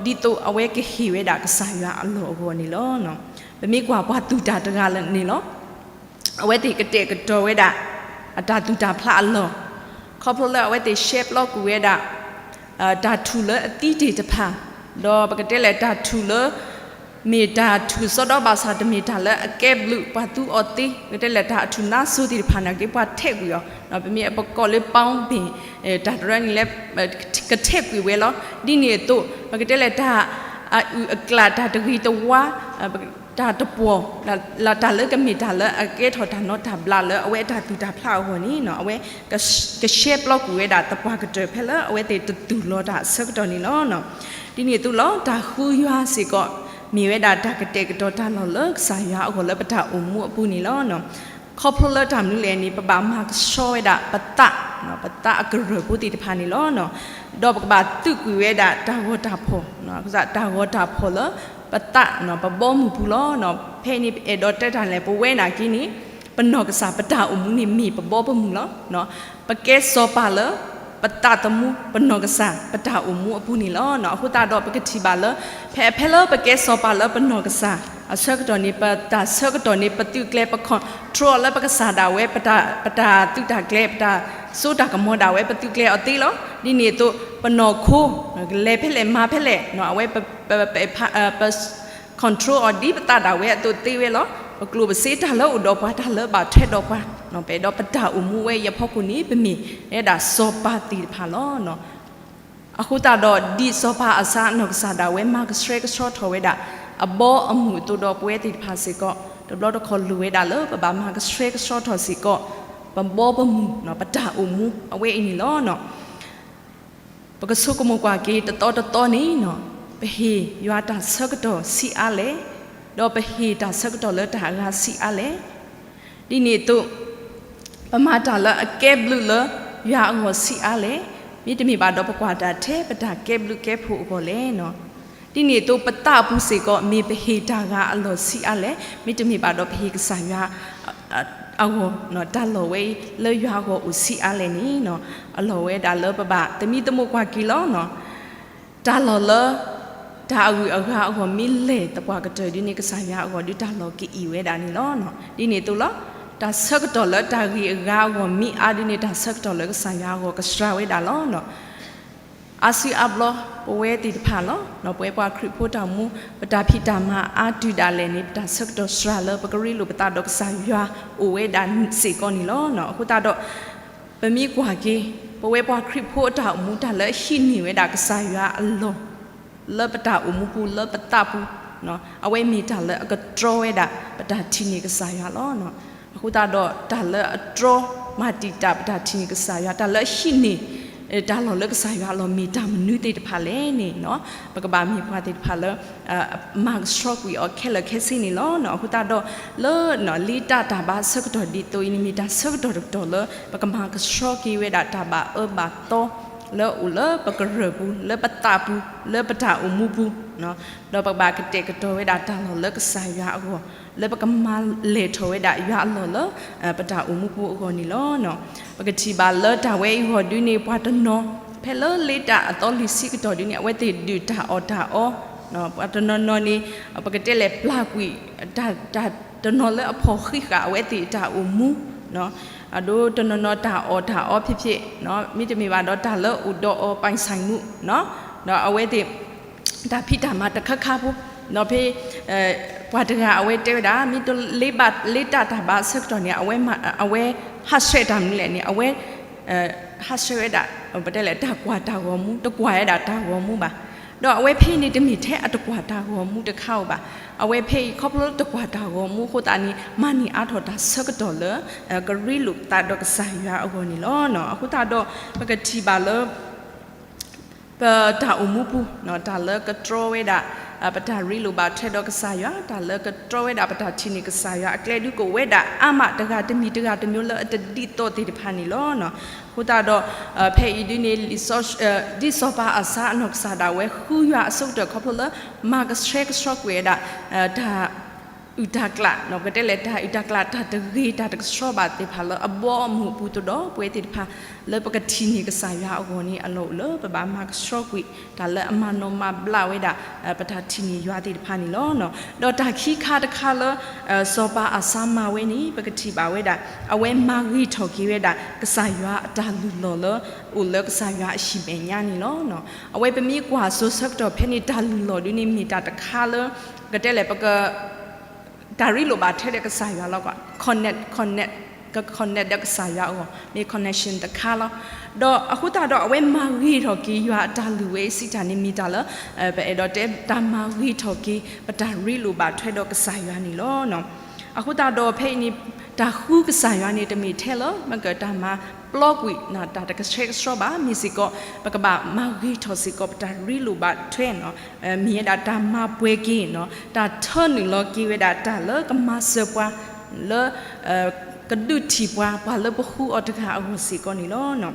ဒီးဒ်သိးအဝဲကဟ့ၣ်ဝဲဒၣ်ကစၢ်ယွၤအလီၢ်အဂီၢ်န့ၣ်လီၤ. ပမ့ၢ်ကွၢ်ပှၤသူၣ်တၢ်တဂၤန့ၣ်လီၤ. အဝဲသ့ၣ်ကတဲာ်ကတီၤဝဲဒၣ် အတၢ်သူၣ်တၢ်ဖျးအလီၢ်, ခီဖျိလၢအဝဲသ့ၣ်ရှဲပျီကွံာ်ဝဲဒၣ် တၢ်ထူၣ်လၢအသံတ့ၢ်တဖၣ်, ဒီးပကတဲလဲၣ်တၢ်ထူၣ်လၢ မ့ၢ်တၢ်ထူၣ်စီဒီဘၣ်ဆၣ် တမ့ၢ်တၢ်လၢအကဲဘျုးပှၤသူအီၤသ့, ပကတဲလဲၣ်တၢ်အထူၣ်နါစိၤသ့ၣ်တဖၣ်နာ်က့ ပှၤထဲးကွံာ်အီၤ, ပမ့ၢ်ပကိးလၢ ပီၣ်ဘ့ၣ် တၢ်တရၢန့ၣ်လၢ ကထဲးကွံာ်ဝဲလီၤ. ဒ်န့ၣ်အသိး ပကတဲလဲၣ်တၢ်အအုၣ်အကျၢ် တၢ်တဂ့ၤတဝါ တၢ်တပှီၤ တၢ်လၢကမ့ၢ်တၢ်လၢအကဲထီၣ်တၢ်နီတၢ်ဘျးလၢအဝဲအတၢ်သူၣ်တၢ်ဖျးအဂီၢ်န့ၣ် အဝဲကရှဲပျီကွံာ်ဝဲဒၣ်သပှၢ်ကတၢၢ် ဖဲလၢအဝဲသ့ၣ်တသူၣ်လီၤတၢ်အဆၢကတီၢ်န့ၣ်လီၤ. ဒ်န့ၣ်အသိးလီၤ တၢ်ဃုယွၤစ့ၢ်ကီး မ့ၢ်ဝဲဒၣ်တၢ်ကတဲာ်ကတီၤတၢ်လီၢ်လၢကစၢ်ယွၤအဂီၢ်လၢပတၢ်အိၣ်မူအပူၤန့ၣ်လီၤ. ခီဖျိလၢတၢ်မနုၤလဲၣ်န့ၣ် ပဘၣ်မၤကဆှီဝဲဒၣ်ပသး, ပသးအကရၢၢ်ဖိသ့ၣ်တဖၣ်န့ၣ်လီၤ. ဒီးပကဘၣ်သုးကွံာ်ဝဲဒၣ်တၢ်ဂီၤတၢ်ဖီၣ်, တၢ်ဂီၤတၢ်ဖီၣ်လၢပသး ပဘီမုၢ်ပူၤလီၤ. ဖဲအံၤန့ၣ် အဲၣ်ဒိးတဲတၢ်လဲၣ် ပဝဲနာ်က့န့ၣ် ပနီၢ်ကစၢ်ပတၢ်အိၣ်မူန့ၣ်မ့ၢ်ပဘီပမုၢ်လီၤ. ပကဲစီၤပၤလၢ ပသးသမူ ပနီၢ်ကစၢ် ပတၢ်အိၣ်မူအပူၤန့ၣ်လီၤ. အဃိသတးဒီးပကထံၣ်ဘၣ်လၢ ဖဲဖဲလၢပကဲစီၤပၤလၢပနီၢ်ကစၢ် အဆၢကတီၢ်န့ၣ် ပတၢ်ဆၢကတီၢ်န့ၣ် ပသုးကျဲၤ ပ control လၢပကစၢ်ဒၣ်ဝဲ ပတၢ်သုးတၢ်ကျဲၤ ပတၢ်စိတၢ်ကမီၤဒၣ်ဝဲ ပသုးကျဲၤအီၤသ့လီၤ. ဒ်န့ၣ်အသိး ပနီၢ်ခိ ကလဲၤဖဲလဲၣ်မၤဖဲလဲၣ် အဝဲ ပ ပ control အီၤဒ်ပသးဒၣ်ဝဲအသိးသ့ဝဲလီၤ. ပကျိၣ်ပစ့တၢ်လၢအိၣ်ဒီးပှၤ တၢ်လၢဘၣ်ထွဲဒီးပှၤ ပအဲၣ်ဒိးပတၢ်အိၣ်မူဝဲအံၤအဖီခိၣ်န့ၣ် ပမ့ၢ်ဝဲဒၣ်စီၤပၤသ့ၣ်တဖၣ်လီၤ. အဃိသတးဒီး ဒ်စီၤပၤအၤစါအနီၢ်ကစၢ်ဒၣ်ဝဲ မၤကဆှဲကဆှီထီၣ်ဝဲဒၣ် အဘီအမုၢ်အသိးဒီး ပဝဲသ့ၣ်တဖၣ်စ့ၢ်ကီး တဘျီတခီၣ်လိၣ်ဝဲဒၣ်လၢ ပဘၣ်မၤကဆှဲကဆှီထီၣ်စ့ၢ်ကီး ပဘီပမုၢ် ပတၢ်အိၣ်မူအဝဲအံၤန့ၣ်လီၤ. ပကဆိကမိၣ်ကွၢ်က့ၤတသီတသီန့ၣ် ပဟ့ၣ်ယွၤတၢ်ဆၢကတီၢ်ဆံးအါလဲၣ်, ဒီးပဟ့ၣ်တၢ်ဆၢကတီၢ်လၢတၢ်အဂၤဆံးအါလဲၣ်. ဒ်န့ၣ်အသိး ပမၤတၢ်လၢအကဲဘျုးလၢယွၤအဂီၢ်ဆံးအါလဲၣ်, မ့တမ့ၢ်ဘၣ်ဒီးပကွၢ်တၢ်ထဲပတၢ်ကဲဘျုးကဲဖှိၣ်အဂီၢ်လဲၣ်. ဒ်န့ၣ်အသိး ပသးပူၤစ့ၢ်ကီး မ့ၢ်ပဟ့ၣ်တၢ်ဂၤအလီၢ်ဆံးအါလဲၣ်, မ့တမ့ၢ်ဘၣ်ဒီးပဟ့ၣ်ကစၢ်ယွၤ အဂီၢ် တၢ်လီၢ်ဝဲအံၤ လၢယွၤအဂီၢ်အိၣ်ဆံးအါလဲၣ်န့ၣ် အလီၢ်ဝဲဒၣ်လၢပဘၣ်သမံသမိးကွၢ်က့ၤလီၤ. တၢ်လီၢ်လၢ တၢ်အဂုၤအဂၤအဂီၢ်မ့ၢ်လဲၢ်သပှၢ်ကတၢၢ်ဒ်န့ၣ် ကစၢ်ယွၤအဂီၢ်ဒုးတၢ်လီၢ်ကအံၣ်ဝဲဒၣ်န့ၣ်လီၤ. ဒ်န့ၣ်အသိးလီၤ. တၢ်ဆၢကတီၢ်လၢတၢ်ဂ့ၤအဂၤအဂီၢ်မ့ၢ်အါဒ်န့ၣ် တၢ်ဆၢကတီၢ်လၢကစၢ်ယွၤအဂီၢ်ကစှၤဝဲဒၣ်လီၤ. အါစုအါဘျီ ပဝဲသ့ၣ်တဖၣ်လီၤ. ပဝဲပှၤခရံာ်ဖိတၢ်အိၣ်မူ ပတၢ်ဖံးတၢ်မၤအါတုၤဒၣ်လဲာ်န့ၣ် ပတၢ်ဆၢကတီၢ်စှၤလၢပကရ့လိာ်ပသးဒီးကစၢ်ယွၤအိၣ်ဝဲဒၣ်စ့ၢ်ကီးန့ၣ်လီၤ. အဃိသတးဒီး ပမ့ၢ်ကွၢ်က့ၤ ပဝဲပှၤခရံာ်ဖိအတၢ်အိၣ်မူ တၢ်လၢအဟံးန့ၢ်ဝဲဒၣ်ကစၢ်ယွၤအလီၢ် လၢပတၢ်အိၣ်မူပူၤ လၢပသးပူၤ အဝဲမ့ၢ်တၢ်လၢအကတြီဝဲဒၣ် ပတၢ်ထံၣ်န့ၢ်ကစၢ်ယွၤလီၤ. အဃိသတးဒီး တၢ်လၢအတြီမၤတံာ်တာ်ပတၢ်ထံၣ်န့ၢ်ကစၢ်ယွၤ တၢ်လၢအဟံးန့ၢ် တၢ်လီၢ်လၢကစၢ်ယွၤအလီၢ် မ့ၢ်တၢ်မနုၤသ့ၣ်တဖၣ်လဲၣ်န့ၣ် ပကဘၣ်မ့ၢ်ပှၤသ့ၣ်တဖၣ်လၢ မၤကဆှီကွံာ်အီၤခဲလၢာ်ခဲဆ့န့ၣ်လီၤ. အဃိသတးဒီး လၢ လ့တၢ်တၢ်ဘါဆၢကတီၢ်ဒ်သိးအံၤန့ၣ် မ့ၢ်တၢ်ဆၢကတီၢ်တကတီၢ်လၢ ပကမၤကဆှီက့ၤဝဲဒၣ်တၢ်ဘၣ်အၢဘၣ်သီ လၢအအိၣ်လၢပကရၢၢ်ပူၤ လၢပသးပူၤ လၢပတၢ်အိၣ်မူပူၤ ဒီးပကဘၣ်ကတဲာ်ကတီၤဝဲဒၣ်တၢ်လီၢ်လၢကစၢ်ယွၤအဂီၢ် လၢပကမၤလဲၢ်ထီၣ်ဝဲဒၣ်ယွၤအလီၢ်လၢ ပတၢ်အိၣ်မူပူၤအဂီၢ်န့ၣ်လီၤ. ပကထံၣ်ဘၣ်လၢတၢ်ဝဲအံၤအဂီၢ်ဒုန့ၣ် ပှၤတနီၤ ဖဲလၢလ့တၢ်အသီလွံၢ်ဆံကတီၢ်ဒုန့ၣ် အဝဲသ့ၣ်ဒုၣ်တၢ်အီၣ်တၢ်အီ ပှၤတနီၤနီၤန့ၣ် ပကတဲလဲၣ်ပျၢ်ကွံာ် တၢ် တၢ်တနီၤလၢအဖီၣ်ဃံးဃာ် အဝဲသ့ၣ်တၢ်အိၣ်မူ အဒိတနီၤနီၤတၢ်အီၣ်တၢ်အီဖံးဖံး မ့တမ့ၢ်ဘၣ်ဒီးတၢ်လၢအိၣ်ဒီးအီၤ ပိုင်ဆိုင်မှု ဒီးအဝဲသ့ၣ် တၢ်ဖံးတၢ်မၤတခါခါဖိ ဒီးဖဲ ပှၤတဂၤအဝဲတဲဝဲဒၣ် မ့ၢ်တလ့ဘၣ်လ့တၢ်တၢ်ဘါဆၢကတီၢ်န့ၣ် အဝဲ အဝဲဟးဆှဲးတၢ်မနုၤလဲၣ်န့ၣ် အဝဲ ဟးဆှဲးဝဲဒၣ် ပတဲလဲၣ် တၢ်ကွၢ်တၢ်ဂီၤမူ တကွၢ်ဝဲဒၣ်တၢ်ဂီၤမူဘၣ်. ဒီးအဝဲဖဲအံၤန့ၣ် တမ့ၢ်ထဲအတကွၢ်တၢ်ဂီၤမူတခါဧိၤဘၣ်. အဝဲဖဲအံၤခီဖျိလၢတကွၢ်တၢ်ဂီၤမူအဃိသတးန့ၣ် မၤန့ၢ်အါထီၣ်တၢ်ဆၢကတီၢ်လၢ ကရ့လိာ်သးဒီးကစၢ်ယွၤအဂီၢ်န့ၣ်လီၤ. အဃိသတးဒီး ပကထံၣ်ဘၣ်လၢ ပတၢ်အိၣ်မူပူၤ တၢ်လၢကတြီဝဲဒၣ် ပတၢ်ရ့လိာ်ဘၣ်ထွဲဒီးကစၢ်ယွၤ တၢ်လၢကတြီဝဲဒၣ်ပတၢ်ထံၣ်န့ၢ်ကစၢ်ယွၤ အကျဲဒုးကအိၣ်ဝဲဒၣ်အါမး တဂၤတမံၤတဂၤတမံၤလၢအတဒ်သိးသ့ၣ်တဖၣ်န့ၣ်လီၤ. အဃိသတးဒီး ဖဲအံၤဒုန့ၣ် ဒ်စီၤပၤအၤစါအနီၢ်ကစၢ်ဒၣ်ဝဲ ဃုယွၤအဆိကတၢၢ်ခီဖျိလၢ မၤကဆှဲကဆှီကွံာ်ဝဲဒၣ် တၢ် အုၣ်တၢ်ကျး ပကတဲလဲၣ် တၢ်အုၣ်တၢ်ကျး တၢ်တဂ့ၤ တၢ်တကဆှီဘၣ်သ့ၣ်တဖၣ်လၢအဘီအမုၢ်အပူၤသတးဒီး ပဝဲသ့ၣ်တဖၣ် လၢပကထံၣ်န့ၢ်ကစၢ်ယွၤအဂီၢ်န့ၣ် အလီၢ်အိၣ်လၢပဘၣ်မၤကဆှီကွံာ် တၢ်လၢအမၤနီၣ်မၤဘျးဝဲဒၣ် ပတၢ်ထံၣ်န့ၢ်ယွၤသ့ၣ်တဖၣ်န့ၣ်လီၤ. ဒီးတၢ်ခံခါတခါလၢ စီၤပၤအၤစါမၤဝဲန့ၣ် ပကထံၣ်ဘၣ်ဝဲဒၣ် အဝဲမၤဂ့ၤထီၣ်က့ၤဝဲဒၣ် ကစၢ်ယွၤအတၢ်လုၢ်လီၢ်လၢ အိၣ်လၢကစၢ်ယွၤအဟံၣ်မဲာ်ညါန့ၣ်လီၤ. အဝဲပမ့ၢ်ကွၢ်စိၤဆၢကတီၢ်ဖဲန့ၣ် တၢ်လုၢ်လီၢ်ဒုန့ၣ်မ့ၢ်တၢ်တခါလၢ ပကတဲလဲၣ် ပက တၢ်ရ့လိာ်ဘၣ်ထွဲဒီးကစၢ်ယွၤလီၤ. connect connect က connect ဒီးကစၢ်ယွၤအဂီၢ် မ့ၢ် connection တခါလီၤ. ဒီးအဃိသတးဒီး အဝဲမၤဂ့ၤထီၣ်က့ၤယွၤအတၢ်လုၢ်ဝဲအံၤစံးတၢ်န့ၣ်မ့ၢ်တၢ်လၢ ပအဲၣ်ဒိးတဲ တၢ်မၤဂ့ၤထီၣ်က့ၤ ပတၢ်ရ့လိာ်ဘၣ်ထွဲဒီးကစၢ်ယွၤန့ၣ်လီၤ. အဃိသတးဒီးဖဲအံၤန့ၣ် တၢ်ဃုကစၢ်ယွၤန့ၣ် တမ့ၢ်ထဲလၢ မ့ၢ်ကတၢ်မၤပျီကွံာ် တၢ်တကဆှဲကဆှီဘၣ် မ့ၢ်စ့ၢ်ကီး ပကဘၣ်မၤဂ့ၤထီၣ်စ့ၢ်ကီး ပတၢ်ရ့လိာ်ဘၣ်ထွဲ မ့ၢ်ဝဲဒၣ်တၢ်မၤပှဲၤက့ၤ တၢ်ထၢနုာ်လီၤက့ၤဝဲဒၣ်တၢ်လၢကမၤစၢၤပှၤ လၢ ကဒုးထံၣ်ပှၤ ပှၤလၢပဃုအီၤတဂၤအဂီၢ်စ့ၢ်ကီးန့ၣ်လီၤ.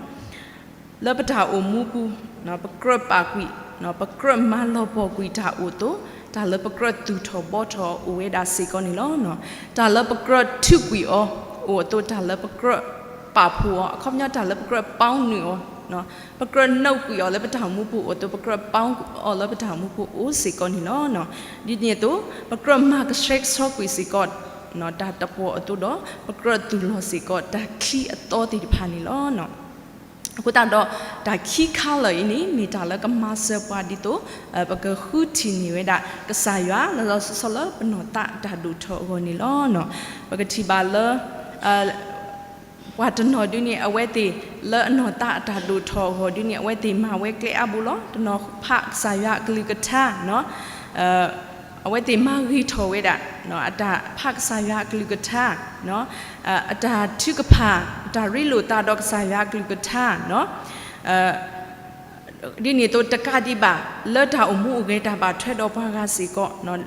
လၢပတၢ်အိၣ်မူပူၤ ပကြၢးပာ်ကွံာ် ပကြၢးမၤလီၤပှီၢ်ကွံာ်တၢ်အိၣ်အသိး တၢ်လၢပကြၢးသူၣ်ထီၣ်ဘှီထီၣ်အိၣ်ဝဲဒၣ်စ့ၢ်ကီးန့ၣ်လီၤ. တၢ်လၢပကြၢးထုးကွံာ်အီၤအိၣ်အသိး တၢ်လၢပကြၢးပာ်ဖှိၣ်အီၤ အခီပညီတၢ်လၢပကြၢးပီနုာ်အီၤ ပကြၢးနုာ်ကွံာ်အီၤလၢပတၢ်အိၣ်မူပူၤအိၣ်အသိး ပကြၢးပီအီၤလၢပတၢ်အိၣ်မူပူၤအိၣ်စ့ၢ်ကီးန့ၣ်လီၤ. ဒ်န့ၣ်အသိး ပကြၢးမၤကဆှဲကဆှီကွံာ်စ့ၢ်ကီး တၢ်တပှီၢ်အသိးဒီး ပကြၢးသူၣ်လီၤစ့ၢ်ကီးတၢ်ချံအသီသ့ၣ်တဖၣ်န့ၣ်လီၤ. အဃိသတးဒီး တၢ်ခံခါလၢာ်အံၤန့ၣ် မ့ၢ်တၢ်လၢကမၤစၢၤပှၤဒ်သိး ပကဃုထံၣ်န့ၢ်ဝဲဒၣ် ကစၢ်ယွၤလီၤလီၤဆီဆီလၢပနီၢ်သးတၢ်ဒိၣ်ထီၣ်အဂီၢ်န့ၣ်လီၤ. ပကထံၣ်ဘၣ်လၢ ပှၤတနီၤဒုန့ၣ် အဝဲသ့ၣ်လၢအနီၢ်သးအတၢ်ဒိၣ်ထီၣ်အဂီၢ်ဒုန့ၣ် အဝဲသ့ၣ်မၤဝဲကျဲအါဘိလီၤ. တနီၤဖးကစၢ်ယွၤအကလုၢ်ကထါ, အဝဲသ့ၣ်မၤဂ့ၤထီၣ်ဝဲဒၣ် အတၢ်ဖးကစၢ်ယွၤအကလုၢ်ကထါ, အတၢ်ထုကဖၣ် အတၢ်ရ့လိာ်သးဒီးကစၢ်ယွၤအကလုၢ်ကထါ ဒ်န့ၣ်အသိးတကးဒံးဘၣ် လၢတၢ်အိၣ်မူအိၣ်ဂဲၤတၢ်ဘၣ်ထွဲဒီးပှၤဂၤစ့ၢ်ကီး,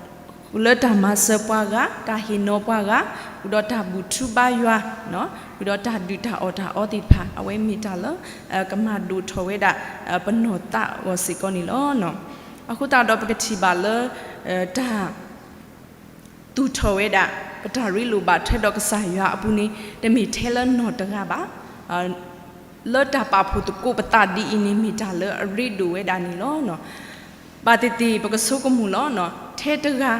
လၢတၢ်မၤစၢၤပှၤဂၤ, တၢ်ဟ့ၣ်နီၤပှၤဂၤ, ဃုာ်ဒီးတၢ်ဘူၣ်ထူဘါယွၤ, ဃုာ်ဒီးတၢ်ဒုၣ်တၢ်အီၣ်တၢ်အီသ့ၣ်တဖၣ် အဝဲမ့ၢ်တၢ်လၢ ကမၤဒိၣ်ထီၣ်ဝဲဒၣ် ပနီၢ်သးအဂီၢ်စ့ၢ်ကီးန့ၣ်လီၤ. အဃိသတးဒီးပကထံၣ်ဘၣ်လၢ တၢ် သူၣ်ထီၣ်ဝဲဒၣ် ပတၢ်ရ့လိာ်ဘၣ်ထွဲဒီးကစၢ်ယွၤအပူၤန့ၣ် တမ့ၢ်ထဲလၢနီၢ်တဂၤဘၣ်. လၢတၢ်ပာ်ဖှိၣ်သကိးပသးဒ်အံၤန့ၣ် မ့ၢ်တၢ်လၢအရ့ဒိၣ်ဝဲဒၣ်န့ၣ်လီၤ. ဘၣ်သ့ၣ်သ့ၣ်ပကဆိကမိၣ်လီၤ. ထဲတဂၤ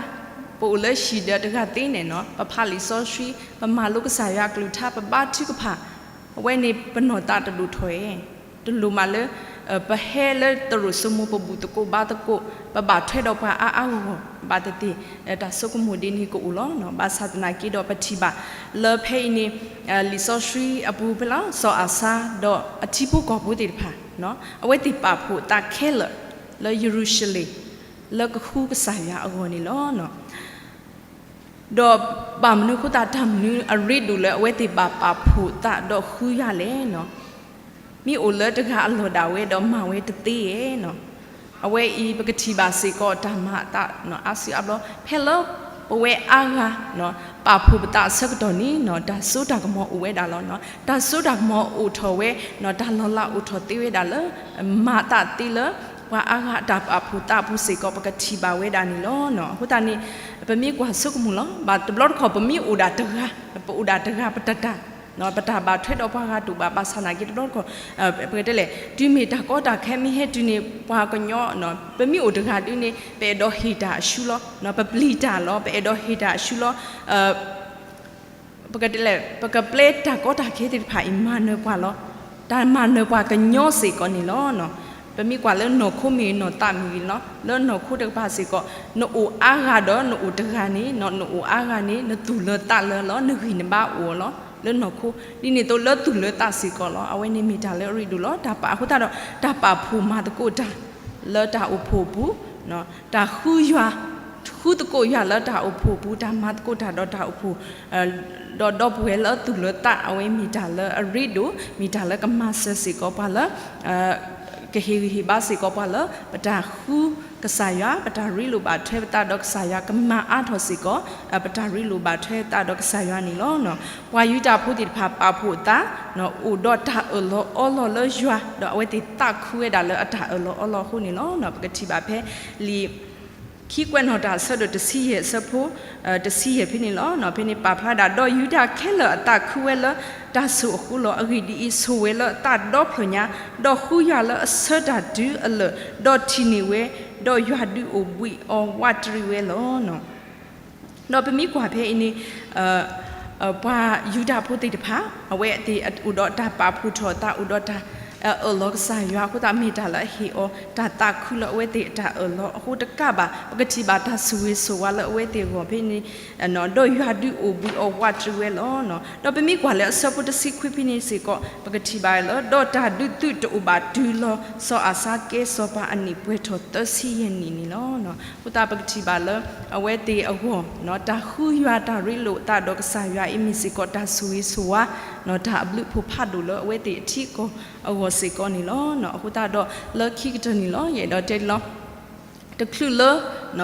ပအိၣ်လၢဟံၣ်ဒီးတဂၤသ့န့ၣ် ပဖးလံာ်စီဆှံ, ပမၤလိကစၢ်ယွၤအကလုၢ်ကထါ, ပဘါထုကဖၣ်, အဝဲန့ၣ်ပနီၢ်သးတဒိၣ်ထီၣ်ဧါ. တလိၣ်မးလၢ ပဟဲလၢသရိာ်စိမိၤ ပဘူၣ်သကိးဘါသကိး, ပဘၣ်ထွဲဒီးပှၤအါအါဂီၢ်ဂီၢ် ဘၣ်သ့ၣ်သ့ၣ် တၢ်ဆိကမိၣ်ဒ်န့ၣ်ကအိၣ်လီၤ. ဘၣ်ဆၣ်သနာ်က့ဒီးပထံၣ်ဘၣ် လၢဖဲအံၤန့ၣ် လံာ်စီဆှံအပူၤဖဲလီၤ စီၤအၤစါဒီးအထံဖိကီၢ်ဖိသ့ၣ်တဖၣ် အဝဲသ့ၣ်ပာ်ဖှိၣ်အသးခဲလၢာ် လၢယရူၤၡလ့ၣ် လၢကဃုကစၢ်ယွၤအဂီၢ်န့ၣ်လီၤ. ဒီးဘၣ်မနုၤအဃိသတး တၢ်မနုၤအရ့ဒိၣ်လၢအဝဲသ့ၣ်ဘၣ်ပာ်ဖှိၣ်သးဒီးဃုယၤလဲၣ်. မ့ၢ်အိၣ်လၢတဂၤအလီၢ်ဒၣ်ဝဲဒီးမၤဝဲတသ့ဧါ. အဝဲအံၤပကထံၣ်ဘၣ်စ့ၢ်ကီးတၢ်မၤအသးအါစုအါဘျီ ဖဲလၢပဝဲအါဂၤ ပာ်ဖှိၣ်ပသးအဆၢကတီၢ်န့ၣ် တၢ်စိတၢ်ကမီၤအိၣ်ဝဲဒၣ်လီၤ. တၢ်စိတၢ်ကမီၤအိၣ်ထီၣ်ဝဲ တၢ်လီၤလးအိၣ်ထီၣ်သ့ဝဲဒၣ်လၢ မၤသးသ့လၢ ပှၤအါဂၤအတၢ်ပာ်ဖှိၣ်သးအပူၤစ့ၢ်ကီး ပကထံၣ်ဘၣ်ဝဲဒၣ်န့ၣ်လီၤ. အဃိသတးန့ၣ် ပမ့ၢ်ကွၢ်ဆိကမိၣ်လီၤ. ဘၣ်တဘျီတခီၣ် ပမ့ၢ်အိၣ်ဒၣ်တဂၤ, ပအိၣ်ဒၣ်တဂၤပတတၢ်, ပတၢ်ဘၣ်ထွဲဒီးပှၤဂၤတအိၣ်ဘၣ်. ဘၣ်ဆၣ်သနာ်က့တဘျီတခီၣ် ပကတဲလဲၣ် တုၤမ့ၢ်တၢ်ကီတၢ်ခဲမ့ၢ်ဟဲတုၤန့ၣ် ပှၤကညီ ပမ့ၢ်အိၣ်တဂၤဒုန့ၣ် ပအဲၣ်ဒိးဟ့ၣ်တၢ်အရှုံးလီၤ. ပပျံၤတၢ်လီၤ. ပအဲၣ်ဒိးဟ့ၣ်တၢ်အရှုံးလီၤ. ပကတဲလဲၣ် ပကပျဲတၢ်ကီတၢ်ခဲသ့ၣ်တဖၣ်အံၤ မၤနၢၤပှၤလီၤ. တၢ်မၤနၢၤပှၤကညီစ့ၢ်ကီးန့ၣ်လီၤ. ပမ့ၢ်ကွၢ်လၢနီၢ်ခိမ့ၢ်ဂ့ၤ နီၢ်သးမ့ၢ်ဂ့ၤလီၤ. လၢနီၢ်ခိတကပၤစ့ၢ်ကီး နအိၣ်အါဂၤဒီးနအိၣ်တဂၤန့ၣ် နအိၣ်အါဂၤန့ၣ် နသူၣ်လၢသးလၢလီၤ. နဂံၢ်နဘါအိၣ်အီၤလီၤ. လၢနီၢ်ခိ ဒ်န့ၣ်အသိးလၢသူၣ်လၢသးစ့ၢ်ကီးလီၤ. အဝဲန့ၣ်မ့ၢ်တၢ်လၢအရ့ဒိၣ်လီၤ. တၢ်ပာ်အဃိသတးဒီး တၢ်ပာ်ဖှိၣ်မၤသကိးတၢ် လၢတၢ်အိၣ်ဖှိၣ်အပူၤ တၢ်ဃုယွၤ, ဃုသကိးယွၤလၢတၢ်အိၣ်ဖှိၣ်အပူၤ, တၢ်မၤသကိးတၢ်ဒီးတၢ်အိၣ်ဖှိၣ် ဒီးဒီပုၢ်ဝဲၢ်လၢသူၣ်လၢသး အဝဲမ့ၢ်တၢ်လၢအရ့ဒိၣ်, မ့ၢ်တၢ်လၢကမၤစၢၤစ့ၢ်ကီးပှၤလၢ ကဟ့ၣ်ဂံၢ်ဟ့ၣ်ဘါစ့ၢ်ကီးပှၤလၢ ပတၢ်ဃုကစၢ်ယွၤ, ပတၢ်ရ့လိာ်ဘၣ်ထွဲပသးဒီးကစၢ်ယွၤ ကမၤအါထီၣ်စ့ၢ်ကီး ပတၢ်ရ့လိာ်ဘၣ်ထွဲသးဒီးကစၢ်ယွၤန့ၣ်လီၤ. ပှၤယူဒၤဖိသ့ၣ်တဖၣ်ပာ်ဖှိၣ်အသး အိၣ်ဒီးတၢ်အၢၣ်လီၤအီလီၤလၢယွၤ, ဒီးအဝဲသ့ၣ်သးခုဝဲဒၣ်လၢအတၢ်အၢၣ်လီၤအီလီၤအဃိန့ၣ်လီၤ. ပကထံၣ်ဘၣ်ဖဲလံာ် ခံကွဲးနီၣ်တၢ်အဆၢဒိၣ်တဆံယဲၢ်အဆၢဖိ တဆံယဲၢ်ဖဲန့ၣ်လီၤ. ဖဲန့ၣ်ပာ်ဖျါဒၣ် ဒီးယူဒၤခဲလၢာ်အသးခုဝဲလၢတၢ်ဆိၣ်အဃိလီၤ. အဂ့ၢ်ဒ်အံၤ, ဆိၣ်ဝဲလၢအသးဒီဖျၢၣ်ညါ, ဒီးဃုယွၤလၢအဆၢတၢ်တုၤအလၢာ်, ဒီးထံၣ်န့ၢ်ဝဲ, ဒီးယွၤဒုးအိၣ်ဘှံးအီၤဝးတရံးဝဲလီၤ. ဒီးပမ့ၢ်ကွၢ်ဖဲအံၤန့ၣ် ပှၤယူဒၤဖိသ့ၣ်တဖၣ် အဝဲသ့ၣ်အိၣ်ဒီးတၢ်ပာ်ဖှိၣ်ထီၣ်အသး အိၣ်ဒီးတၢ်အၢၣ်လီၤကစၢ်ယွၤအဃိသတး မ့ၢ်တၢ်လၢအဟ့ၣ်အီၤ တၢ်သးခုလၢအဝဲသ့ၣ်အတၢ်အၢၣ်လီၤအဃိတကးဘၣ် ပကထံၣ်ဘၣ်တၢ်ဆိၣ်ဂ့ၤဆိၣ်ဝါလၢအဝဲသ့ၣ်အဂီၢ်ဖဲန့ၣ် ဒီးယွၤဒုးအိၣ်ဘှံးအီၤဝးတရံးဝဲလီၤ. ဒီးပမ့ၢ်ကွၢ်လၢအဆၢဖိတဆံခွံဖဲန့ၣ်စ့ၢ်ကီး ပကထံၣ်ဘၣ်လၢ ဒီးတၢ်ဒုးသုးတအိၣ်ဘၣ်တုၤလီၤ စီၤအၤစါကဲစီၤပၤအနံၣ်ပှဲၤထီၣ်သၢဆံယဲၢ်နံၣ်န့ၣ်လီၤ. အဃိသတးပကထံၣ်ဘၣ်လၢ အဝဲသ့ၣ်အဂီၢ် တၢ်ဃုယွၤတၢ်ရ့လိာ်အသးဒီးကစၢ်ယွၤအံၤမ့ၢ်စ့ၢ်ကီး တၢ်ဆိၣ်ဂ့ၤဆိၣ်ဝါ တၢ်အဘျုးအဖှိၣ်ဖးဒိၣ်လၢအဝဲသ့ၣ်အထံအကီၢ်အဂီၢ်စ့ၢ်ကီးန့ၣ်လီၤ. အဃိသတးဒီးလၢခံကတၢၢ်န့ၣ်လီၤ ယအဲၣ်ဒိးတဲလီၤ တချုးလၢ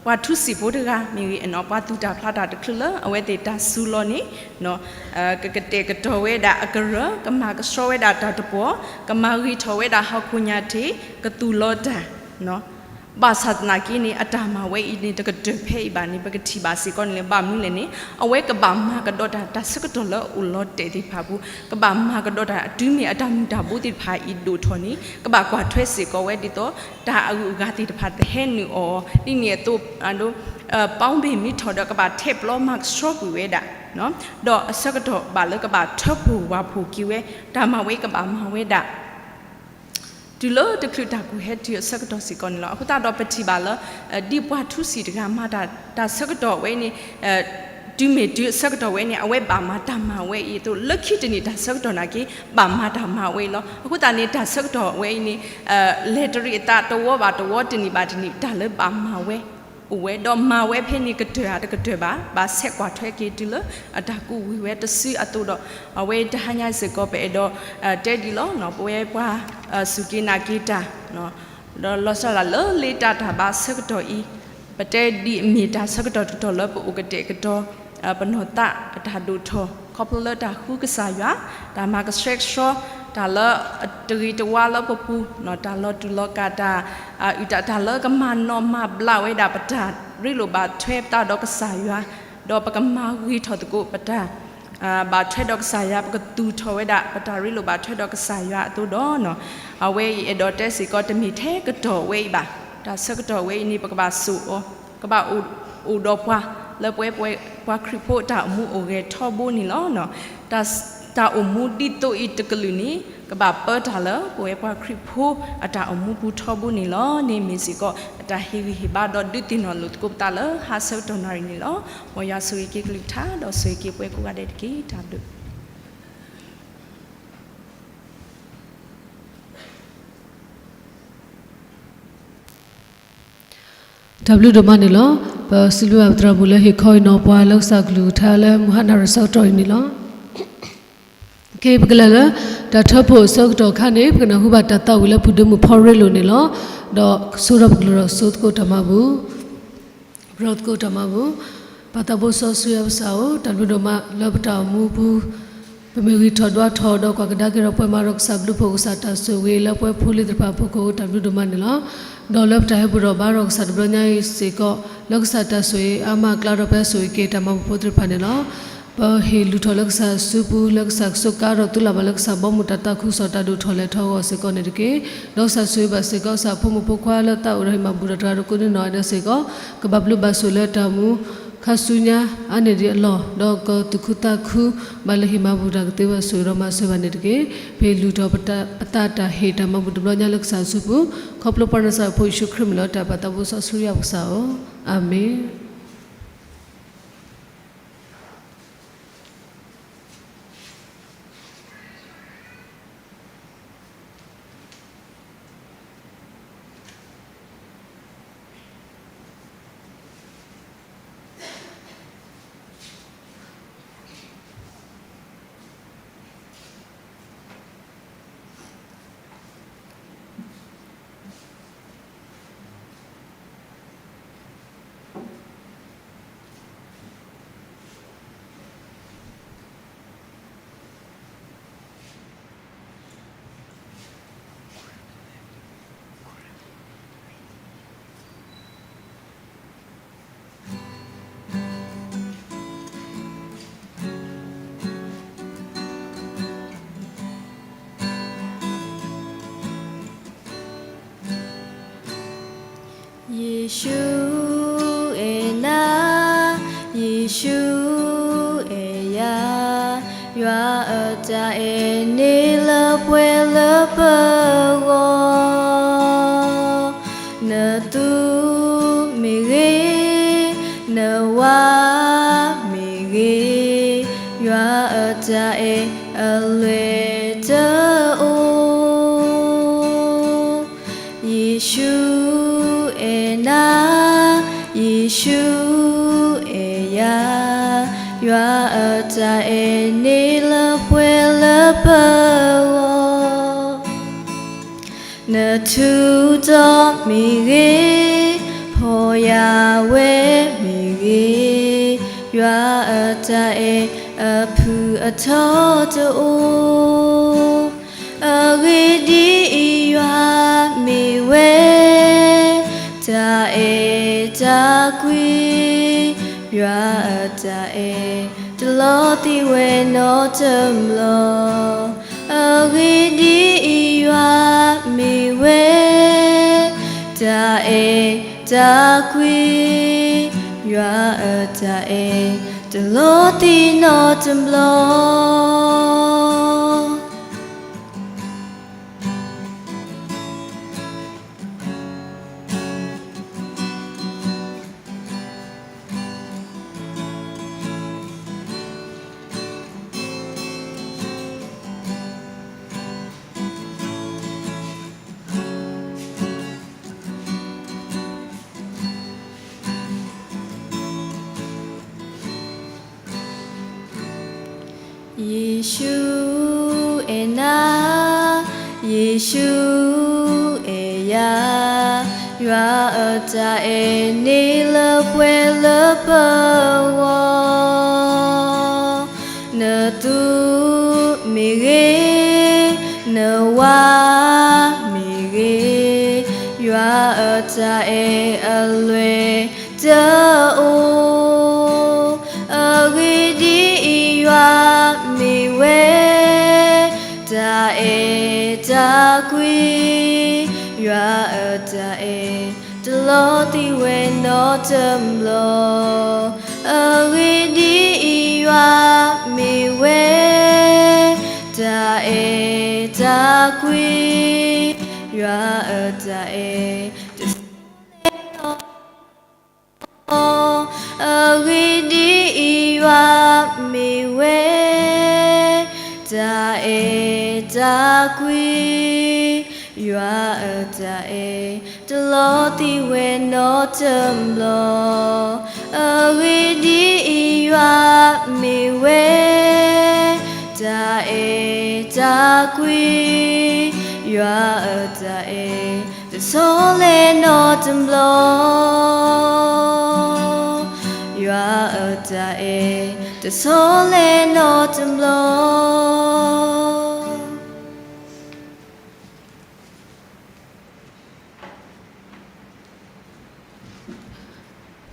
ပှၤထူစံာ်ဖိတဂၤမ့ၢ်ဂ့ၤ ပှၤသူၣ်တၢ်ဖျးတၢ်တချုးလၢအဝဲသ့ၣ်တၢ်စူၤလီၤန့ၣ် ကကတဲာ်ကတီၤဝဲဒၣ်အကရၢ, ကမၤကဆှီဝဲဒၣ်တၢ်တပှီၤ, ကမၤဂ့ၤထီၣ်ဝဲဒၣ်ဟီၣ်ခိၣ်ညါထံး, ကသူၣ်လီၤတၢ် ဘၣ်ဆၣ်သနာ်က့န့ၣ် အတၢ်မၤဝဲအံၤန့ၣ် တကတၢၢ်ဖဲအံၤဘၣ်န့ၣ် ပကထံၣ်ဘၣ်စ့ၢ်ကီးန့ၣ်လီၤ. ဘၣ်မနုၤလဲၣ်န့ၣ် အဝဲကဘၣ်မၤကဒီးတၢ် တၢ်ဆၢကတီၢ်လၢအအိၣ်လီၤတဲာ်သ့ၣ်တဖၣ်အပူၤ, ကဘၣ်မၤကဒီးတၢ် တုၤမ့ၢ်အတၢ်မုၢ်တၢ်ဘိသ့ၣ်တဖၣ်အံၤဒိၣ်ထီၣ်န့ၣ် ကဘၣ်ကွၢ်ထွဲစ့ၢ်ကီးဝဲဒ်သိး တၢ်အဂုၤအဂၤသ့ၣ်တဖၣ်တဟဲနုာ်အီၤ ဒ်န့ၣ်အသိး ပီဘ့ၣ်မ့ၢ်ထီၣ်ဒီး ကဘၣ်ထဲးပျီမၤကဆှီကွံာ်ဝဲဒၣ် ဒီးအဆၢကတီၢ်ဘၣ်လၢကဘၣ်ထၢဖှိၣ်ဝၢ်ဖှိၣ်က့ၤဝဲ, တၢ်မၤဝဲအံၤကဘၣ်မၤဝဲဒၣ် တုၤလၢတချုးတၢ်ကူၣ်ဟဲတုၤအဆၢကတီၢ်စ့ၢ်ကီးန့ၣ်လီၤ. အဃိသတးဒီးပထံၣ်ဘၣ်လၢ ဒ်ပှၤထူစံာ်တဂၤမၤတၢ် တၢ်ဆၢကတီၢ်ဝဲအံၤန့ၣ် တုၤမ့ၢ်တုၤအဆၢကတီၢ်ဝဲန့ၣ် အဝဲဘၣ်မၤတၢ်မၤဝဲအံၤအသိး လၢခံတနံၣ်တၢ်ဆၢကတီၢ်နာ်က့ ဘၣ်မၤတၢ်မၤဝဲအံၤလီၤ. အဃိသတးန့ၣ် တၢ်ဆၢကတီၢ်ဝဲအံၤန့ၣ် လဲၤတရံးအသးတဝီဘၣ်တဝီ တနံၣ်ဘၣ်တနံၣ် တၢ်လၢဘၣ်မၤဝဲအိၣ်ဝဲ ဒီးမၤဝဲဖဲန့ၣ်ကတၢၢ်ဧါတကတၢၢ်ဘၣ် ဘၣ်ဆဲးကွၢ်ထွဲက့ၤတုၤလၢအတၢ်ကူးဝံၤဝဲတစုအသိးဒီး အဝဲတဟါညါစ့ၢ်ကီး ပအဲၣ်ဒိးတဲဒ်လီၤ ပဝဲပှၤစူၢ်က့ၤနာ်က့ၤတၢ် ဒီးလီၤဆီဒၣ်တၢ်လၢလ့တၢ်တၢ်ဘၣ်ဆၢကတီၢ်အံၤ ပတဲဒ်အမ့ၢ်တၢ်ဆၢကတီၢ်တတီၢ်လၢပအိၣ်ကတဲာ်ကတီၤ ပနီၢ်သးအတၢ်ဒိၣ်ထီၣ် ခီဖျိလၢတၢ်ဃုကစၢ်ယွၤ တၢ်မၤကဆှဲကဆှီ တၢ်လၢတဂ့ၤတဝါလၢပပူၤ တၢ်လီၤတူာ်လီၤကာ် တၢ်အုၣ်တၢ် တၢ်လၢကမၤနီၣ်မၤဘျးဝဲဒၣ် ပတၢ်ရ့လိာ်ဘၣ်ထွဲပသးဒီးကစၢ်ယွၤ ဒီးပကမၤဂ့ၤထီၣ်သကိးပတၢ် ဘၣ်ထွဲဒီးကစၢ်ယွၤ ပကသူၣ်ထီၣ်ဝဲဒၣ် ပတၢ်ရ့လိာ်ဘၣ်ထွဲဒီးကစၢ်ယွၤအသိးဒီး အဝဲအံၤအဲၣ်ဒိးတဲစ့ၢ်ကီး တမ့ၢ်ထဲကတီၢ်ဝဲအံၤဘၣ်. တၢ်ဆၢကတီၢ်ဝဲအံၤန့ၣ် ပကဘၣ်စိာ်အီၤ ကဘၣ်အိၣ်ဒီးပှၤ လၢပဝဲပှၤခရံာ်ဖိအတၢ်အိၣ်မူအိၣ်ဂဲၤထီဘိန့ၣ်လီၤ. တၢ်အိၣ်မူဒ်သိးအံၤတကလုာ်န့ၣ် ကဘၣ်ပၢတၢ်လၢပဝဲပှၤခရံာ်ဖိအတၢ်အိၣ်မူပူၤထီဘိန့ၣ်လီၤ. န့ၣ်မ့ၢ်စ့ၢ်ကီး အတၢ်ဟ့ၣ်ဂံၢ်ဟ့ၣ်ဘါဒီးဒုးသ့ၣ်နီၣ်လိာ်သကိးပသးလၢဟါဆၢကတီၢ်နၣ်ရံၣ်န့ၣ်လီၤ. မ်ယွၤဆိၣ်ဂ့ၤက့ၤကလုၢ်ကထါဒီးဆိၣ်ဂ့ၤက့ၤပဝဲကိးဂၤဒဲးတက့ၢ်. တၢ်ဘျုး တၢ်ဘျုးဒိၣ်မးန့ၣ်လီၤ. ပစံးဘျုးဘၣ်ပသရၣ်မုၣ်လၢဟ့ၣ်ခီအံၤနီၤပှၤလၢကစၢ်ကလုၢ်ကထါလၢမုၢ်ဟါနၣ်ရံၣ်ဆၢကတီၢ်အံၤန့ၣ်လီၤ. ကဲ ပကလဲၤလၢ တၢ်ထၢဖှိၣ်အဆၢကတီၢ်အခါန့ၣ် ပကနၢ်ဟူဘၣ်တၢ်သးဝံၣ်လၢဖုဒုးမုၣ်ဖီရ့လိာ်န့ၣ်လီၤ. ဒီးဆိဒီးပကလိၤဒီးဆိသကိးတၢ်မၤဘူၣ် ပဒိးသကိးတၢ်မၤဘူၣ်, ပၢ်သးဘိစီဆှံအပစၢ်ဧၢ, တၢ်ဘျုးဒိၣ်မးလၢပတၢ်အိၣ်မူပူၤ, ပမ့ၢ်ဂံၢ်ထီၣ်ဒွးထီၣ်ဒီးကွၢ်ကဒါက့ၤဒီးပှဲၤမးဒီးကစၢ်ဘျုးဖှိၣ်ကစၢ်တၢ်ဆိၣ်ဂ့ၤလၢပဝဲဖိလံၤသ့ၣ်တဖၣ်အဖီခိၣ် တၢ်ဘျုးဒိၣ်မးန့ၣ်လီၤ. ဒီးလၢပတၢ်ဟဲဘူၣ်ထီၣ်ဘါထီၣ်ကစၢ်တဘျီညါအံၤစ့ၢ်ကီး လၢကစၢ်တၢ်ဆိၣ်ဂ့ၤအါမးအကျါဒီး ပဟဲဆိၣ်ဂ့ၤက့ၤတၢ်မၤဘူၣ်ဖိသ့ၣ်တဖၣ်န့ၣ်လီၤ. ပဟ့ၣ်လူၤထီၣ်လၢကစၢ်အစုပူၤ လၢကစၢ်ကဆိးကါထီၣ်သုလၢ်ဘၣ်လၢကစၢ်ဘီမုၢ် တၢ်သးခုကစီၣ်တၢ်ဒိၣ်ထီၣ်လဲၢ်ထီၣ်အဂီၢ်စ့ၢ်ကီးန့ၣ်တက့ၢ်. ဒီးကစၢ်ဆိၣ်ဂ့ၤဘၣ်စ့ၢ်ကီး ကစၢ်ဖိမုၣ်ဖိခွါလၢသးအိၣ်ဒီးဟ့ၣ်မၤဘူၣ်ဒီးတဂၤဒီးကိးဒံနီၢ်ဂၤဒဲးစ့ၢ်ကီး ကဘၣ်ဘျုးဘၣ်ဆိၣ်လၢတၢ်အိၣ်မူ ခါဆူညါအါန့ၢ်ဒံးအလီၢ် ဒီးကသူၣ်ခုသးခု ဘၣ်လၢဟ့ၣ်မၤဘူၣ်တၢ်ကသ့ဘၣ်ဆိၣ်ဂ့ၤဒီးမၤစၢၤဘၣ်န့ၣ်တက့ၢ်. ပဟ့ၣ်လူၤထီၣ်ပသးတၢ်ဟ့ၣ်တၢ်မၤဘူၣ်တဘျီညါလၢကစၢ်အစုပူၤ ခီဖျိပှၤနၤစၤရ့းဖိယ့ၣ်ၡူးခရံာ်မံၤလီၤ. တၢ်ပၢ်သးဘိစီဆှံအပစၢ်ဧၢ, အၤမ့ၣ်. Yeshu e na, Yeshu e ya, ယွၤအတၢ်အဲၣ်န့ၣ်လၢပှဲၤလၢပဂီၢ်, နသူမ့ၢ်ဂ့ၤ, နဝၤမ့ၢ်ဂ့ၤ, ယွၤအတၢ်အဲၣ်အလွဲၢ်တအိၣ်. ယ့ၣ်ၡူးအဲၣ်နၤ, ယ့ၣ်ၡူးအဲၣ်ယၤ, ယွၤအတၢ်အဲၣ်န့ၣ်လၢပှဲၤလၢပဂီၢ်. နထူးတီၤမ့ၢ်ဂ့ၤ, ဖှီၣ်ယာ်ဝဲမ့ၢ်ဂ့ၤ, ယွၤအတၢ်အဲၣ်အဖုၣ်အထီတအိၣ်. အဂ့ၢ်ဒ်အံၤ, ယွၤမ့ၢ်ဝဲ တၢ်အဲၣ်တၢ်ကွံ, ယွၤအတၢ်အဲၣ်တလီၤသံဝဲနီတဘျီ. အဂ့ၢ်ဒ်အံၤ, ယွၤမ့ၢ်ဝဲ တၢ်အဲၣ်တၢ်ကွံ, ယွၤအတၢ်အဲၣ် တလီၤတံၢ်နီတဘျီ. ယ့ၣ်ၡူးအဲၣ်နၤ, ယ့ၣ်ၡူးအဲၣ်ယၤ, ယွၤအတၢ်အဲၣ်န့ၣ်လၢပှဲၤလၢပဂီၢ်, နသူမ့ၢ်ဂ့ၤ, နဝၤမ့ၢ်ဂ့ၤ, ယွၤအတၢ်အဲၣ်အလွဲၢ် တအိၣ်, အဂ့ၢ်ဒ်အံၤ, ယွၤမ့ၢ်ဝဲ တၢ်အဲၣ်တၢ်ကွံ, ယွၤအတၢ်အဲၣ် တလီၤတံၢ်ဝဲနီတဘျီ, အဂ့ၢ်ဒ်အံၤ, ယွၤမ့ၢ်ဝဲ တၢ်အဲၣ်တၢ်ကွံ, ယွၤအတၢ်အဲၣ် တဆီလဲနီ အဂ့ၢ်ဒ်အံၤ, ယွၤမ့ၢ်ဝဲ တၢ်အဲၣ်တၢ်ကွံ, ယွၤအတၢ်အဲၣ် တလီၤတံၢ်ဝဲနီတဘျီ, အဂ့ၢ်ဒ်အံၤ, ယွၤမ့ၢ်ဝဲ တၢ်အဲၣ်တၢ်ကွံ, ယွၤအတၢ်အဲၣ် တဆီလဲနီတဘျီ, ယွၤအတၢ်အဲၣ် တဆီလဲနီတဘျီ.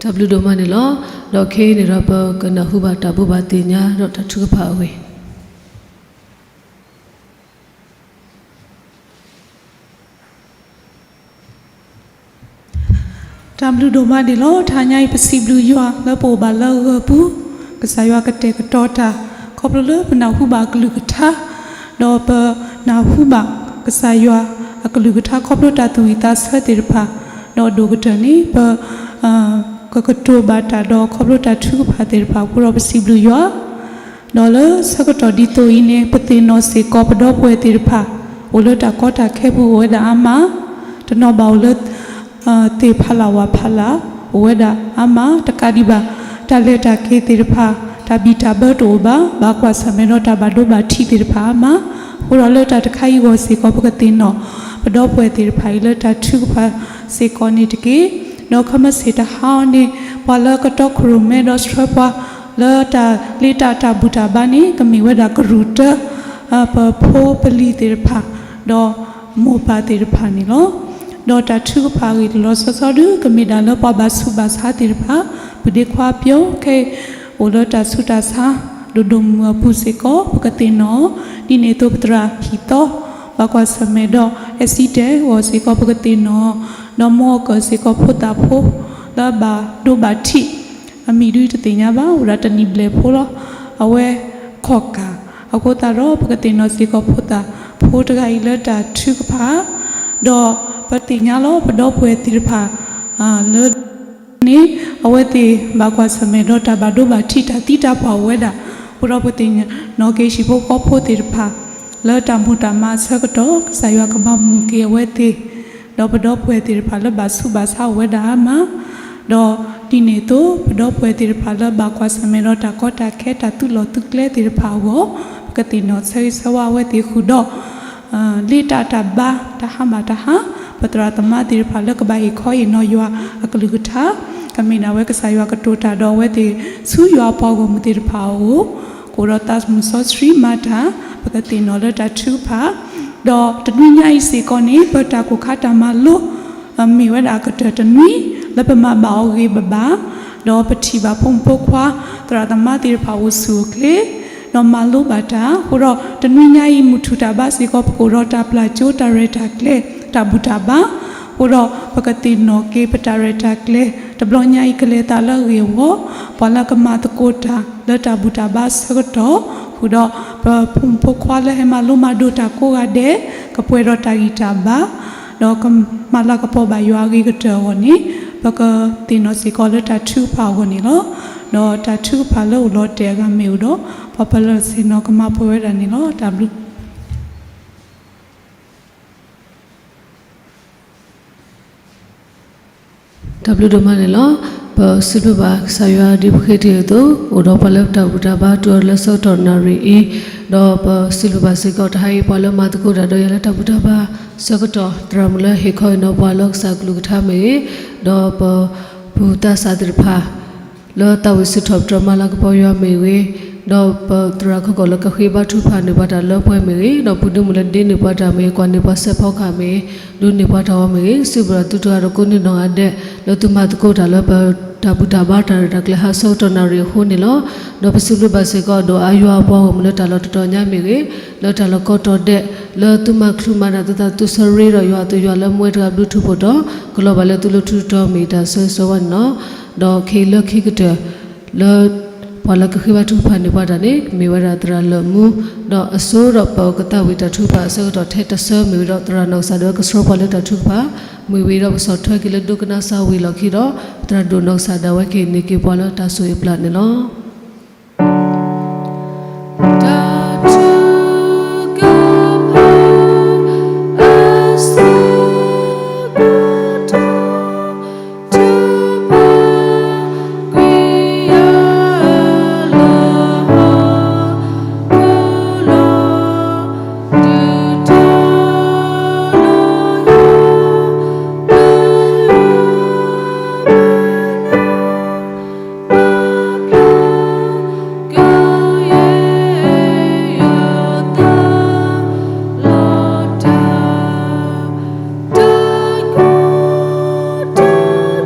တၢ်ဘျုးဒိၣ်မးန့ၣ်လီၤ. ဒီးခဲအံၤန့ၣ်ဒီး ပကနၢ်ဟူဘၣ်တၢ်ဘိးဘၣ်သ့ၣ်ညါဒီးတၢ်ထုကဖၣ်အဂ့ၢ် တၢ်ဘျုးဒိၣ်မးန့ၣ်လီၤ. တဟါညါအံၤ ပစံးဘျုးယွၤလၢပအိၣ်ဘၣ်လၢအဂၢၤပူၤ, ကစၢ်ယွၤကတဲာ်ကတီၤတၢ် ခီဖျိလၢပနၢ်ဟူဘၣ်အကလုၢ်ကထါ, ဒီးပနၢ်ဟူဘၣ်ကစၢ်ယွၤအကလုၢ်ကထါ ခီဖျိတၢ်သူၣ်ဝံၣ်သးဆၢသ့ၣ်တဖၣ်, ဒီးဒိၣ်ကတၢၢ်န့ၣ် ပ ကကတိၤဘၣ်တၢ်ဒီးခီဖျိတၢ်ထုကဖၣ်သ့ၣ်တဖၣ်အဃိဒီး ပစံးဘျုးယွၤ, ဒီးလၢဆၢကတီၢ်ဒ်သိးအံၤန့ၣ် ပသ့ၣ်နီၣ်စ့ၢ်ကီးပဒီပုၢ်ဝဲၢ်သ့ၣ်တဖၣ် အိၣ်လၢတၢ်ကီတၢ်ခဲပူၤအိၣ်ဝဲဒၣ်အါမး, တနီၤဘၣ်အိၣ်လၢ သ့ၣ်ဖးလၢ်ဝၣ်ဖးလၢ် အိၣ်ဝဲဒၣ်အါမး, တကးဒံးဘၣ် တၢ်လဲၤတၢ်က့ၤသ့ၣ်တဖၣ် တၢ်ဘံၣ်တၢ်ဘၢတအိၣ်ဘၣ်, ဘၣ်ကွၢ်ဆၢၣ်မဲာ်ဒီးတၢ်ဘၣ်ဒိဘၣ်ထံးသ့ၣ်တဖၣ်အါမး, အဃိဒီးလၢတၢ်တခါအံၤအဂီၢ်စ့ၢ်ကီး ပကသ့ၣ်နီၣ် ပဒီပုၢ်ဝဲၢ်သ့ၣ်တဖၣ်အံၤလၢတၢ်ထုကဖၣ်စ့ၢ်ကီးန့ၣ်တက့ၢ်. ဒီးခဲမုၢ်ဆ့ၣ်တဟါအံၤန့ၣ် ပှၤလၢကတီခိၣ်ရိၣ်မဲဒီးဆှၢပှၤ လၢတၢ်လ့တၢ်တၢ်ဘူၣ်တၢ်ဘါန့ၣ် ကမ့ၢ်ဝဲဒၣ်ကရူၢ်တၢ ပဖိပလံၤသ့ၣ်တဖၣ် ဒီးမိၢ်ပၢ်သ့ၣ်တဖၣ်န့ၣ်လီၤ. ဒီးတၢ်ထုကဖၣ်အဂ့ၢ်တလီၤဆီဆီဒု ကမ့ၢ်ဒၣ်လၢပှၤဘၣ်ဆူးဘၣ်ဆါသ့ၣ်တဖၣ် ပုၢ်ဒ့ခွါပျိ ခဲအံၤ အိၣ်လၢတၢ်ဆူးတၢ်ဆါ ဒိၣ်ဒိၣ်မုၢ်မုၢ်အပူၤစ့ၢ်ကီး ပကသ့ၣ်နီၣ်, ဒ်န့ၣ်အသိးပသရၣ်ဟံၣ်သီ ဘၣ်ကွၢ်ဆၢၣ်မဲာ်ဒီး accident အဂီၢ်စ့ၢ်ကီး ပကသ့ၣ်နီၣ်, ဒီးမိၢ်အကၢၢ်စ့ၢ်ကီး ဖိသၣ်ဖိ လၢဘၣ်ဒိဘၣ်ထံး အမံၤဒုတသ့ၣ်ညါဘၣ် အိၣ်ဒၣ်တနံၣ်ဘျဲၣ်ဖိလီၤ. အဝဲခီၣ်ကၢ် အဃိသတးဒီး ပကသ့ၣ်နီၣ်စ့ၢ်ကီးဖိသၣ်ဖိတဂၤအံၤလၢတၢ်ထုကဖၣ်, ဒီးပသ့ၣ်ညါလီၤ ပဒီပုၢ်ဝဲၢ်သ့ၣ်တဖၣ် လၢ န့ၣ် အဝဲသ့ၣ်ဘၣ်ကွၢ်ဆၢၣ်မဲာ်ဒီးတၢ်ဘၣ်ဒိဘၣ်ထံးတၢ်သံတၢ်ပှၢ်အိၣ်ဝဲဒၣ်, အဃိဒီးပသ့ၣ်နီၣ်က့ၤဟံၣ်ဖိဃီဖိသ့ၣ်တဖၣ် လၢတၢ်မိၢ်တၢ်မးအဆၢကတီၢ် ကစၢ်ယွၤကဘၣ်မုာ်က့ၤအဝဲသ့ၣ်, ဒီးပဒီပုၢ်ဝဲၢ်သ့ၣ်တဖၣ်လၢဘၣ်ဆူးဘၣ်ဆါအိၣ်ဝဲဒၣ်အါမး, ဒီးဒ်န့ၣ်အသိး ပဒီပုၢ်ဝဲၢ်သ့ၣ်တဖၣ်လၢဘၣ်ကွၢ်ဆၢၣ်မဲာ်ဒီးတၢ်ကီတၢ်ခဲတၢ်သူၣ်လီၢ်သူၣ်ကျဲသ့ၣ်တဖၣ်အဂီၢ်, ပကသ့ၣ်နီၣ်ဆၢဂ့ၤဆၢဝါအဝဲသ့ၣ်ဃုာ်ဒီး လ့တၢ်တၢ်ဘါ တၢ်ဟါမၢ်တၢ်ဟါ, ပသရၣ်သမါသ့ၣ်တဖၣ်လၢကဘၣ်ဟ့ၣ်ခီဟ့ၣ်နီၤယွၤအကလုၢ်ကထါ, ကမ့ၢ်ဒၣ်ဝဲကစၢ်ယွၤကတိၤတၢ်ဒီးအဝဲသ့ၣ် ဆူယွၤအပှၤဂီၢ်မုၢ်သ့ၣ်တဖၣ်အအိၣ်, ကအိၣ်ဒီးသးမုၢ်စီဆှံမၤတၢ်, ပကသ့ၣ်နီၣ်လၢတၢ်ထုကဖၣ်, ဒီးတနွံညါအံၤစ့ၢ်ကီးန့ၣ် ပတၢ်ကိၢ်ခါတၢ်မၤလိ မ့ၢ်ဝဲဒၣ်အကတၢၢ်တနွံ လၢပမၤဘၣ်အီၤဂ့ၤဘၣ်ဘၣ်, ဒီးပထံၣ်ဘၣ်ဖိမုၣ်ဖိခွါ သရၣ်သမါသ့ၣ်တဖၣ်အိၣ်ဆူၣ်အိၣ်ချ့ ဒီးမၤလိဘၣ်တၢ်, အဃိဒီးတနွံညါအံၤ မုၢ်ထူၣ်တၢ်ဘါစ့ၢ်ကီး ပကအိၣ်ဒီးတၢ်ပျၢ်ကၠိ တၢ်ရဲၣ်တၢ်ကျဲၤ တၢ်ဘူၣ်တၢ်ဘါ, အဃိ အဃိဒီး ပကသ့ၣ်နီၣ်က့ၤပတၢ်ရဲၣ်တၢ်ကျဲၤ တဘျီညါအံၤကလဲၤသးလၢအဂ့ၢ်အဂီၢ်, ပှၤလၢကမၤသကိးတၢ်လၢတၢ်ဘူၣ်တၢ်ဘါအဆၢကတီၢ်, ဃုာ်ဒီး ပဖိမုၣ်ဖိခွါလၢဟဲမၤလိမၤဒိးတၢ်ကိးဂၤဒဲး ကပှဲၤဒီးတၢ်ဂံၢ်တၢ်ဘါ, ဒီးကမၤလၤကပီၤဘၣ်ယွၤအဂ့ၤကတၢၢ်အဂီၢ်န့ၣ်, ပကသ့ၣ်နီၣ်စ့ၢ်ကီးလၢတၢ်ထုကဖၣ်အဂီၢ်န့ၣ်လီၤ. ဒီးတၢ်ထုကဖၣ်လၢအိၣ်လီၤတဲာ်အဂၤမ့ၢ်အိၣ်ဒီး ပှၤပၢၤလၢဆ့ၣ်နီၤကမၤပှဲၤဝဲဒၣ်န့ၣ်လီၤ. တၢ်ဘျုး တၢ်ဘျုးဒိၣ်မးန့ၣ်လီၤ. ပစံးဘျုးဘၣ်ကစၢ်ယွၤဒ်ပဃ့တ့ၢ်အသိး, အိၣ်ဒီးပှၤလၢတၢ်ဘူၣ်တၢ်ဘါတုၤအီၤလၢဆၢကတီၢ်နၣ်ရံၣ်အံၤ, ဒီးပစံးဘျုးဘၣ်စ့ၢ်ကီးတဟါအံၤ ပှၤလၢမၤသကိးတၢ်ဒီးယၤလၢတၢ်ဘူၣ်တၢ်ဘါဆၢကတီၢ်, သရၣ်မုၣ်လၢဟ့ၣ်ခီအံၤနီၤပှၤလၢကစၢ်ကလုၢ်ကထါမ့ၢ်ဂ့ၤ, ဒီးပ ပူၤသးစၢ်သ့ၣ်တဖၣ် လၢတၢ်ဝံၣ်စံးထီၣ်ပတြၢၤမၤလၤကပီၤယွၤမ့ၢ်ဂ့ၤ, ဒီးပသရၣ်ခိၣ်ကီၢ်လၢကဃ့ဘါထုကဖၣ်န့ၢ်ပှၤတၢ်လၢပှဲၤမ့ၢ်ဂ့ၤ, ဒီးပှၤဒုးမုၢ်လၢဒ့န့ၢ်ပှၤတၢ်မ့ၢ်ဂ့ၤ, ကွၢ်န့ၢ်ပှၤစဲးဖီကဟၣ်မ့ၢ်ဂ့ၤ, ဒိးန့ၢ်ပှၤတၢ်ဂီၤမ့ၢ်ဂ့ၤ, စံးဘျုးဒၣ်သုတဂၤဒီးကိးန့ၢ်နီၢ်ဂၤဒဲး လၢသုမၤသကိးတၢ်လၢပတၢ်ဘူၣ်တၢ်ဘါတၢ်ရဲၣ်တၢ်ကျဲၤဟါဆၢကတီၢ်နၣ်ရံၣ်အဃိန့ၣ်လီၤ. ဒီးပစံးဘျုးဘၣ်စ့ၢ်ကီး ဒီးအယွၤအပှၤဂီၢ်မုၢ်လၢတၢ်လီၢ်တတီၤညါမ့ၢ်ဂ့ၤ, လၢတၢ်လီၢ်ကိးတီၤဒဲး လၢသုမၤချုးမၤနၢၤသုသးသုဆၢရ့ဒီးယွၤအသိးယွၤလၢမူဝဲတဂၤဘျုးထူးဖှိၣ်တီၤ ကလီၤဘၣ်လၢသုလၢထူးတီၤမ့ၢ်တၢ်ဆၢဂ့ၤဆၢဝါန့ၣ်လီၤ. ဒီးခဲအံၤလၢခံကတၢၢ် လၢ ပှၤလၢကဃ့ဘါထုကဖၣ်န့ၢ်ပှၤတၢ်န့ၣ် မ့ၢ်ဝဲဒၣ်သရၣ်လၢာ်မူ, ဒီးအစိဒီးပကသးဝံၣ်တၢ်ထုကဖၣ်အဆၢကတီၢ်ထဲတဆၢမ့ၢ်ဝဲဒီးသရၣ်နီၢ်ကစၢ်ဒၣ်ဝဲကဆှီပှၤလၢတၢ်ထုကဖၣ်, မ့ၢ်ဝံၤဒီးပဆီၣ်ထွဲက့ၤလၢဒိကနၣ်စၢ်ဝံၤလီၢ်ခံဒီး ပသရၣ်ဒိၣ်နီၢ်ကစၢ်ဒၣ်ဝဲက့ၤန့ၢ်က့ၤပှၤလၢတၢ်ဆိၣ်ဂ့ၤပျၢ်န့ၣ်လီၤ.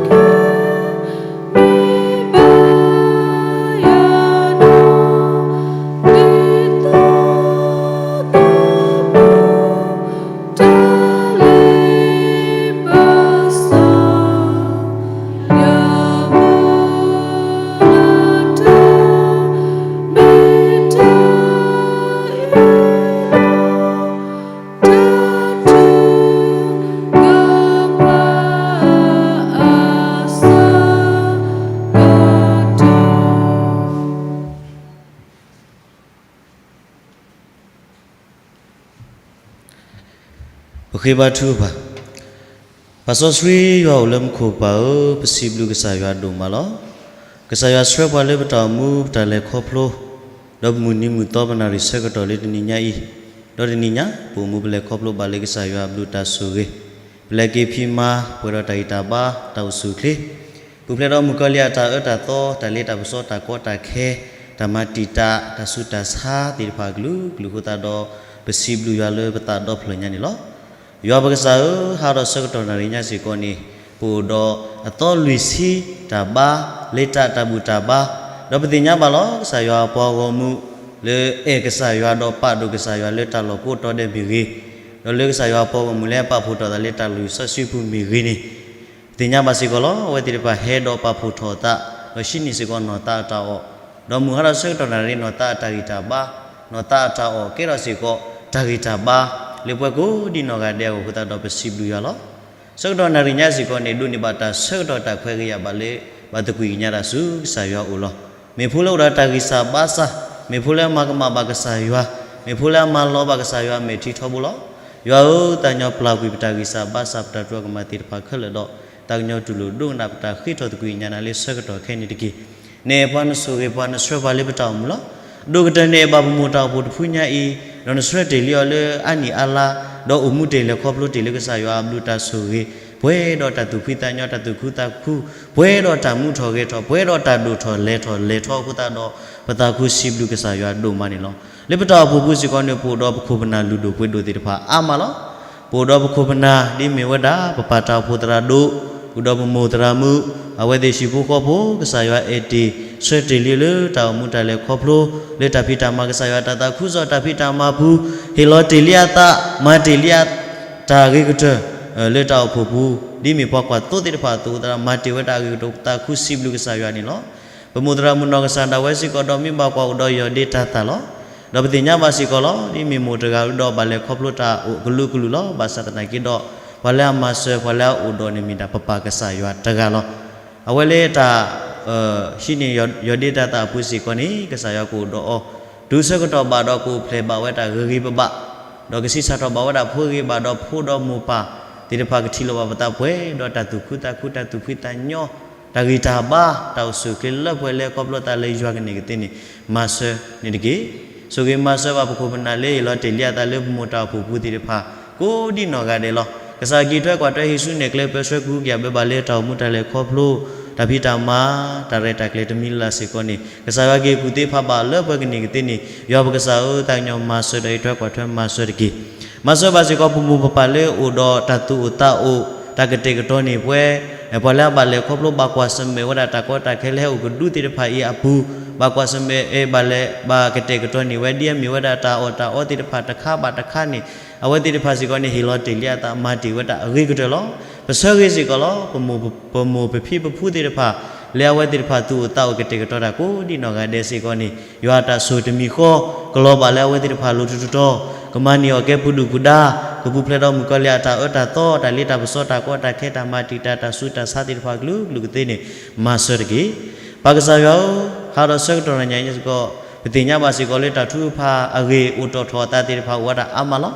ပဃ့ဘါထုကဖၣ်. ပၢ်စီဆှံယွၤအိၣ်လၢမူခိၣ်ပၢ်ဧၢ, ပစံးဘျုးကစၢ်ယွၤဒိၣ်မးလီၤ. ကစၢ်ယွၤဆှၢပှၤလၢပတၢ်အိၣ်မူပတၢ်လဲၤခီဖျိ, ဒီးပမုၢ်နံၤမုၢ်သီပနၣ်ရံၣ်ဆၢကတီၢ်လၢတနံၤညါအံၤ, ဒီးတနံၤညါ ပအိၣ်မူပလဲၤခီဖျိဘၣ်လၢကစၢ်ယွၤအဘျုးတၢ်ဆိၣ်ဂ့ၤ, ပလဲၤက့ၤဖံးမၤ ပှဲၤဒီးတၢ်ဂံၢ်တၢ်ဘါ တၢ်အိၣ်ဆူၣ်အိၣ်ချ့ ပူၤဖျဲးဒီးမုၣ်ကီၤလံၤအတၢ်အၢတၢ်သီ တၢ်လ့တၢ်ပစီ တၢ်ကီတၢ်ခဲ တၢ်မၤတံာ်တာ် တၢ်ဆူးတၢ်ဆါသ့ၣ်တဖၣ်အကလုာ်ကလုာ်အဃိသတးဒီး ပစံးဘျုးယွၤလၢပသးဒီဖျၢၣ်ညါန့ၣ်လီၤ. ယွၤပကစၢ်ဧၢ, ဟးဒီးဆၢကတီၢ်နၣ်ရံၣ်ညါစ့ၢ်ကီးန့ၣ် ပအိၣ်ဒီးအသီလွံၢ်ဆံတၢ်ဘါ လ့တၢ်တၢ်ဘူၣ်တၢ်ဘါ, ဒီးပသ့ၣ်ညါဘၣ်လီၤ ကစၢ်ယွၤအပှၤဂီၢ်မုၢ် လၢအဲၣ်ကစၢ်ယွၤဒီးပာ်ဒိၣ်ကစၢ်ယွၤလၢတၢ်လီၢ်ကိးတီၤဒဲးမ့ၢ်ဂ့ၤ, ဒီးလၢကစၢ်ယွၤအပှၤဂီၢ်မုၢ်လၢပာ်ဖှိၣ်ထီၣ်သးလၢတၢ်လုၢ်စီဆှံပူၤမ့ၢ်ဂ့ၤန့ၣ် ပသ့ၣ်ညါဘၣ်စ့ၢ်ကီးလီၤ. အဝဲသ့ၣ်တဖၣ်ဟဲဒီးပာ်ဖှိၣ်ထီၣ်အသး ဒီးဟံးန့ၢ်စ့ၢ်ကီးနီၢ်သးအတၢ်အီၣ်, ဒီးမုၢ်ဟါဒီးဆၢကတီၢ်နၣ်ရံၣ် နီၢ်သးအတၢ်ဂံၢ်တၢ်ဘါ, နီၢ်သးအတၢ်အီၣ်ကဲထီၣ်စ့ၢ်ကီး တၢ်ဂံၢ်တၢ်ဘါ လၢပှၤကိးဒံနီၢ်ဂၤဒဲးအဂီၢ်အဃိသတးဒီးပစံးဘျုးယွၤလီၤ. ဆၢကတီၢ်နၣ်ရံၣ်ညါစ့ၢ်ကီးန့ၣ် ဒိးန့ၢ်ဘၣ်တၢ်ဆၢကတီၢ်တၢ်ခွဲးဂ့ၤယာ်ဘၣ်လၢ ဘၣ်သကွံာ်ကညးတၢ်ဆူကစၢ်ယွၤအအိၣ်လီၤ. မ့ၢ်ဖိလၢအိၣ်ဒီးတၢ်ဂံၢ်စၢ်ဘါစၢ်, မ့ၢ်ဖိလၢအမၤကမၣ်ဘၣ်ကစၢ်ယွၤ, မ့ၢ်ဖိလၢအမၤလီၤဘၣ်ကစၢ်ယွၤအမဲာ်ထံထီဘိလီၤ. ယွၤဧၢ, သးကညီၤပျၢ်ကွံာ်ပတၢ်ဂံၢ်စၢ်ဘါစၢ် ပတၢ်တိစၢၤမၤသ့ၣ်တဖၣ်ခဲလၢာ်ဒီး သးကညီၤတူၢ်လိာ်ဒိကနၣ်ပတၢ်ဃ့ထီၣ်သကွံာ်ကညးနၤလၢဆၢကတီၢ်ခဲအံၤန့ၣ်တက့ၢ်. နအဲၣ်ပှၤနဆိၣ်ဂ့ၤပှၤနဆှၢပှၤလၢပတၢ်အိၣ်မူလီၤ. အဒိၣ်ကတၢၢ်နအဲၣ်ဘၣ်ပမိၢ်တၢ်အိၣ်ဖှိၣ်တဖုညါအံၤ, ဒီးနဆှၢတ့ၢ်လံအီၤလၢအါနံၣ်အါလါ, ဒီးအိၣ်မူတ့ၢ်လဲၤခီဖျိတ့ၢ်လၢကစၢ်ယွၤအဘျုးတၢ်ဆိၣ်ဂ့ၤ, ပှဲၤဒီးတၢ်သူၣ်ဖှံသးညီ တၢ်သူၣ်ခုသးခု, ပှဲၤဒီးတၢ်မူထီၣ်ဂဲၤထီၣ်, ပှဲၤဒီးတၢ်ဒိၣ်ထီၣ်လဲၤထီၣ်လဲၤထီအဃိသတးဒီး ပသးခုစံးဘျုးကစၢ်ယွၤဒိၣ်မးန့ၣ်လီၤ. လၢပတၢ်အိၣ်ဖှိၣ်ပူၤစ့ၢ်ကီးန့ၣ် ပအိၣ်ဒီးပခိၣ်ပနၢ်လုၢ်ဒိၣ်ပှ့ၤဒိၣ်သ့ၣ်တဖၣ်အါမးလီၤ. ပအိၣ်ဒီးပခိၣ်ပနၢ်ဒ်မ့ၢ်ဝဲဒၣ် ပပၢ်တၢ်အိၣ်ဖှိၣ်သရၣ်ဒိၣ်, ဃုာ်ဒီးပမိၢ်သရၣ်မုၣ်, အဝဲသ့ၣ်ဟံၣ်ဖိဃီဖိ ကစၢ်ယွၤအဲၣ်တ့ၢ်ဆှၢတ့ၢ်လံလၢတၢ်အိၣ်မူတၢ်လဲၤခီဖျိ, လၢတၢ်ဖံးတၢ်မၤကစၢ်ယွၤတၢ်သးခုကစီၣ်တၢ်ဖံးတၢ်မၤပူၤ, ဟ့ၣ်လီၤတ့ၢ်လံအသး, မၤတ့ၢ်လံအတၢ်ဂ့ၤကတၢၢ် လၢတၢ်အိၣ်ဖှိၣ်ပူၤ ဒ်မ့ၢ်ပှၤကွၢ်သိသ့ၣ်တဖၣ်အသိး သရၣ်မၤတ့ၢ်ဝဲတၢ်အဂ့ၤကတၢၢ်သးခုစံးဘျုးကစၢ်ယွၤန့ၣ်လီၤ. ပမိၢ်သရၣ်မုၣ်နီၢ်ကစၢ်ဒၣ်ဝဲစ့ၢ်ကီးဒီး မ့ၢ်ဘၣ်ကွၢ်အိၣ်ဒီးယီၢ်ဒ့တၢ်သၣ်လီၤ. ဒီးပသ့ၣ်ညါဘၣ်စ့ၢ်ကီးလီၤ. ဒ်မ့ၢ်မိၢ်တဂၤဒီး ဘၣ်လဲၤခီဖျိတၢ်အိၣ်ကလုာ်ကလုာ်လီၤ. ဘၣ်ဆၣ်သနာ်က့ဒီး ပှၤလၢအမၤစၢၤ ပှၤလၢအအိၣ်ဒီးန့ၣ်မ့ၢ်ဒၣ်ပပၢ်ကစၢ်ယွၤတဂၤလီၤ. အဝဲလၢတၢ် ဟံးန့ၢ်ယီၢ်ဒ့တၢ်သၣ်အပူၤစ့ၢ်ကီးန့ၣ် ကစၢ်ယွၤကအိၣ်ဒီးအီၤ တုၤဆၢကတီၢ်ဘၣ်ဒီး ကအိၣ်ဖျဲၣ်ဘၣ်ဝဲဒၣ်ဂ့ၤဂ့ၤဘၣ်ဘၣ်, ဒီးကဆံးစၢ်ထီၣ်ဘၣ်ဝဲဒၣ်ဖိဂ့ၤဘၣ်ဒီးဖိဒီးမိၢ်ပၢ်သ့ၣ်တဖၣ် ကထံၣ်လိာ်ဘၣ်ပသးပှဲၤဒီးတၢ်သူၣ်ခုသးခု တၢ်သူၣ်ဖှံသးညီ တၢ်ဂံၢ်တၢ်ဘါ တၢ်အိၣ်ဆူၣ်အိၣ်ချ့လၢပှဲၤလၢ ခီဖျိသးလၢယွၤကန့ၢ်ကသ့န့ၣ် မၤစၢၤန့ၣ်တက့ၢ်. ဆိၣ်ဂ့ၤမၤစၢၤဘၣ်ပခိၣ်ပနၢ်လၢ ဟ့ၣ်လီၤတ့ၢ်လံအသးလၢပမိၢ်တၢ်အိၣ်ဖှိၣ်ပူၤသ့ၣ်တဖၣ် ကိးဒံနီၢ်ဂၤဒဲးလီၤ. ကစၢ်က့ၤထွဲကွၢ်ထွဲဟ့ၣ်ဆူၣ်နဲၣ်ကျဲ ပၢဆှၢကဟုကယာ်ဘၢဘၣ်လၢတၢ်အိၣ်မူတၢ်လဲၤခီဖျိ တၢ်ဖံးတၢ်မၤ တၢ်ရဲၣ်တၢ်ကျဲၤတမံၤလၢ်လၢ်စ့ၢ်ကီးန့ၣ် ကစၢ်ယွၤက့ၤကူၣ်သ့ဖးဘၣ်လၢပှဲၤကန့ၢ်ကသ့န့ၣ် ယွၤပကစၢ်ဧၢ သးကညီၤမၤစၢၤဒီးဟ့ၣ်ထွဲကွၢ်ထွဲမၤစၢၤတက့ၢ်. မၤစၢၤဘၣ်စ့ၢ်ကီးပမိၢ်ပပၢ်လၢအိၣ်ဒီးတၢ်သူၣ်အိၣ်သးအိၣ် တၢ်ကတဲာ်ကတီၤန့ၢ်ပှၤ ပှၤလၢအဘၣ်လဲၤခီဖျိဘၣ်ကွၢ်ဆၢၣ်မဲာ်ဝဲဒၣ်တၢ်ကီတၢ်ခဲလၢဟဲအိၣ်ကဒုသ့ၣ်တဖၣ်အံၤအပူၤ ဘၣ်ကွၢ်ဆၢၣ်မဲာ် ဘၣ်လဲၤ ဘၣ်ကတဲာ်ကတီၤန့ၢ်ဝဲ ဒ်အမ့ၢ်ဝဲဒၣ်တၢ်အီၣ်တၢ်အီသ့ၣ်တဖၣ်တခါဘၣ်တခါန့ၣ် အဝဲသ့ၣ်တဖၣ်စ့ၢ်ကီးန့ၣ် ဟ့ၣ်လီၤတ့ၢ်လံအသးမၤတ့ၢ်ဝဲဒၣ်အဂ့ၤကတၢၢ်လီၤ. ပဆၢဂ့ၤစ့ၢ်ကီးလီၤ. ပမိၢ်ပဖံပဖုသ့ၣ်တဖၣ် လၢအဝဲသ့ၣ်တဖၣ်သူၣ်အိၣ်သးအိၣ်ကတဲာ်ကတီၤတၢ်ကိးဒံနီၢ်ဂၤဒဲးစ့ၢ်ကီးန့ၣ် ယွၤအတၢ်ဆိၣ်တမံၤဃီ ကလီၤဘၣ်လၢအဝဲသ့ၣ်တဖၣ်လိၤထူးထူးတီၤ ကမၤန့ၢ်အီၣ်ကဲပူၤဒုၣ်ပူၤဒါ ကပူၤဖျဲးဒီးမုၣ်ကီၤလံၢ်အတၢ်အၢတၢ်သီ တၢ်လ့တၢ်ပစီတၢ်ကီတၢ်ခဲ တၢ်မၤတံာ်တာ် တၢ်ဆူးတၢ်ဆါသ့ၣ်တဖၣ်ကလုာ်ကလုာ်ကသ့န့ၣ် မၤစၢၤတက့ၢ်. ပၢ်ကစၢ်ယွၤဧၢ, ဟးဒီးဆၢကတီၢ်နညါအံၤစ့ၢ်ကီး ပသ့ၣ်ညါဘၣ်စ့ၢ်ကီးလၢတၢ်ထုကဖၣ်အဂ့ၢ်အိၣ်တီၣ်ထီၣ်အသးသ့ၣ်တဖၣ်အိၣ်ဝဲဒၣ်အါမးလီၤ.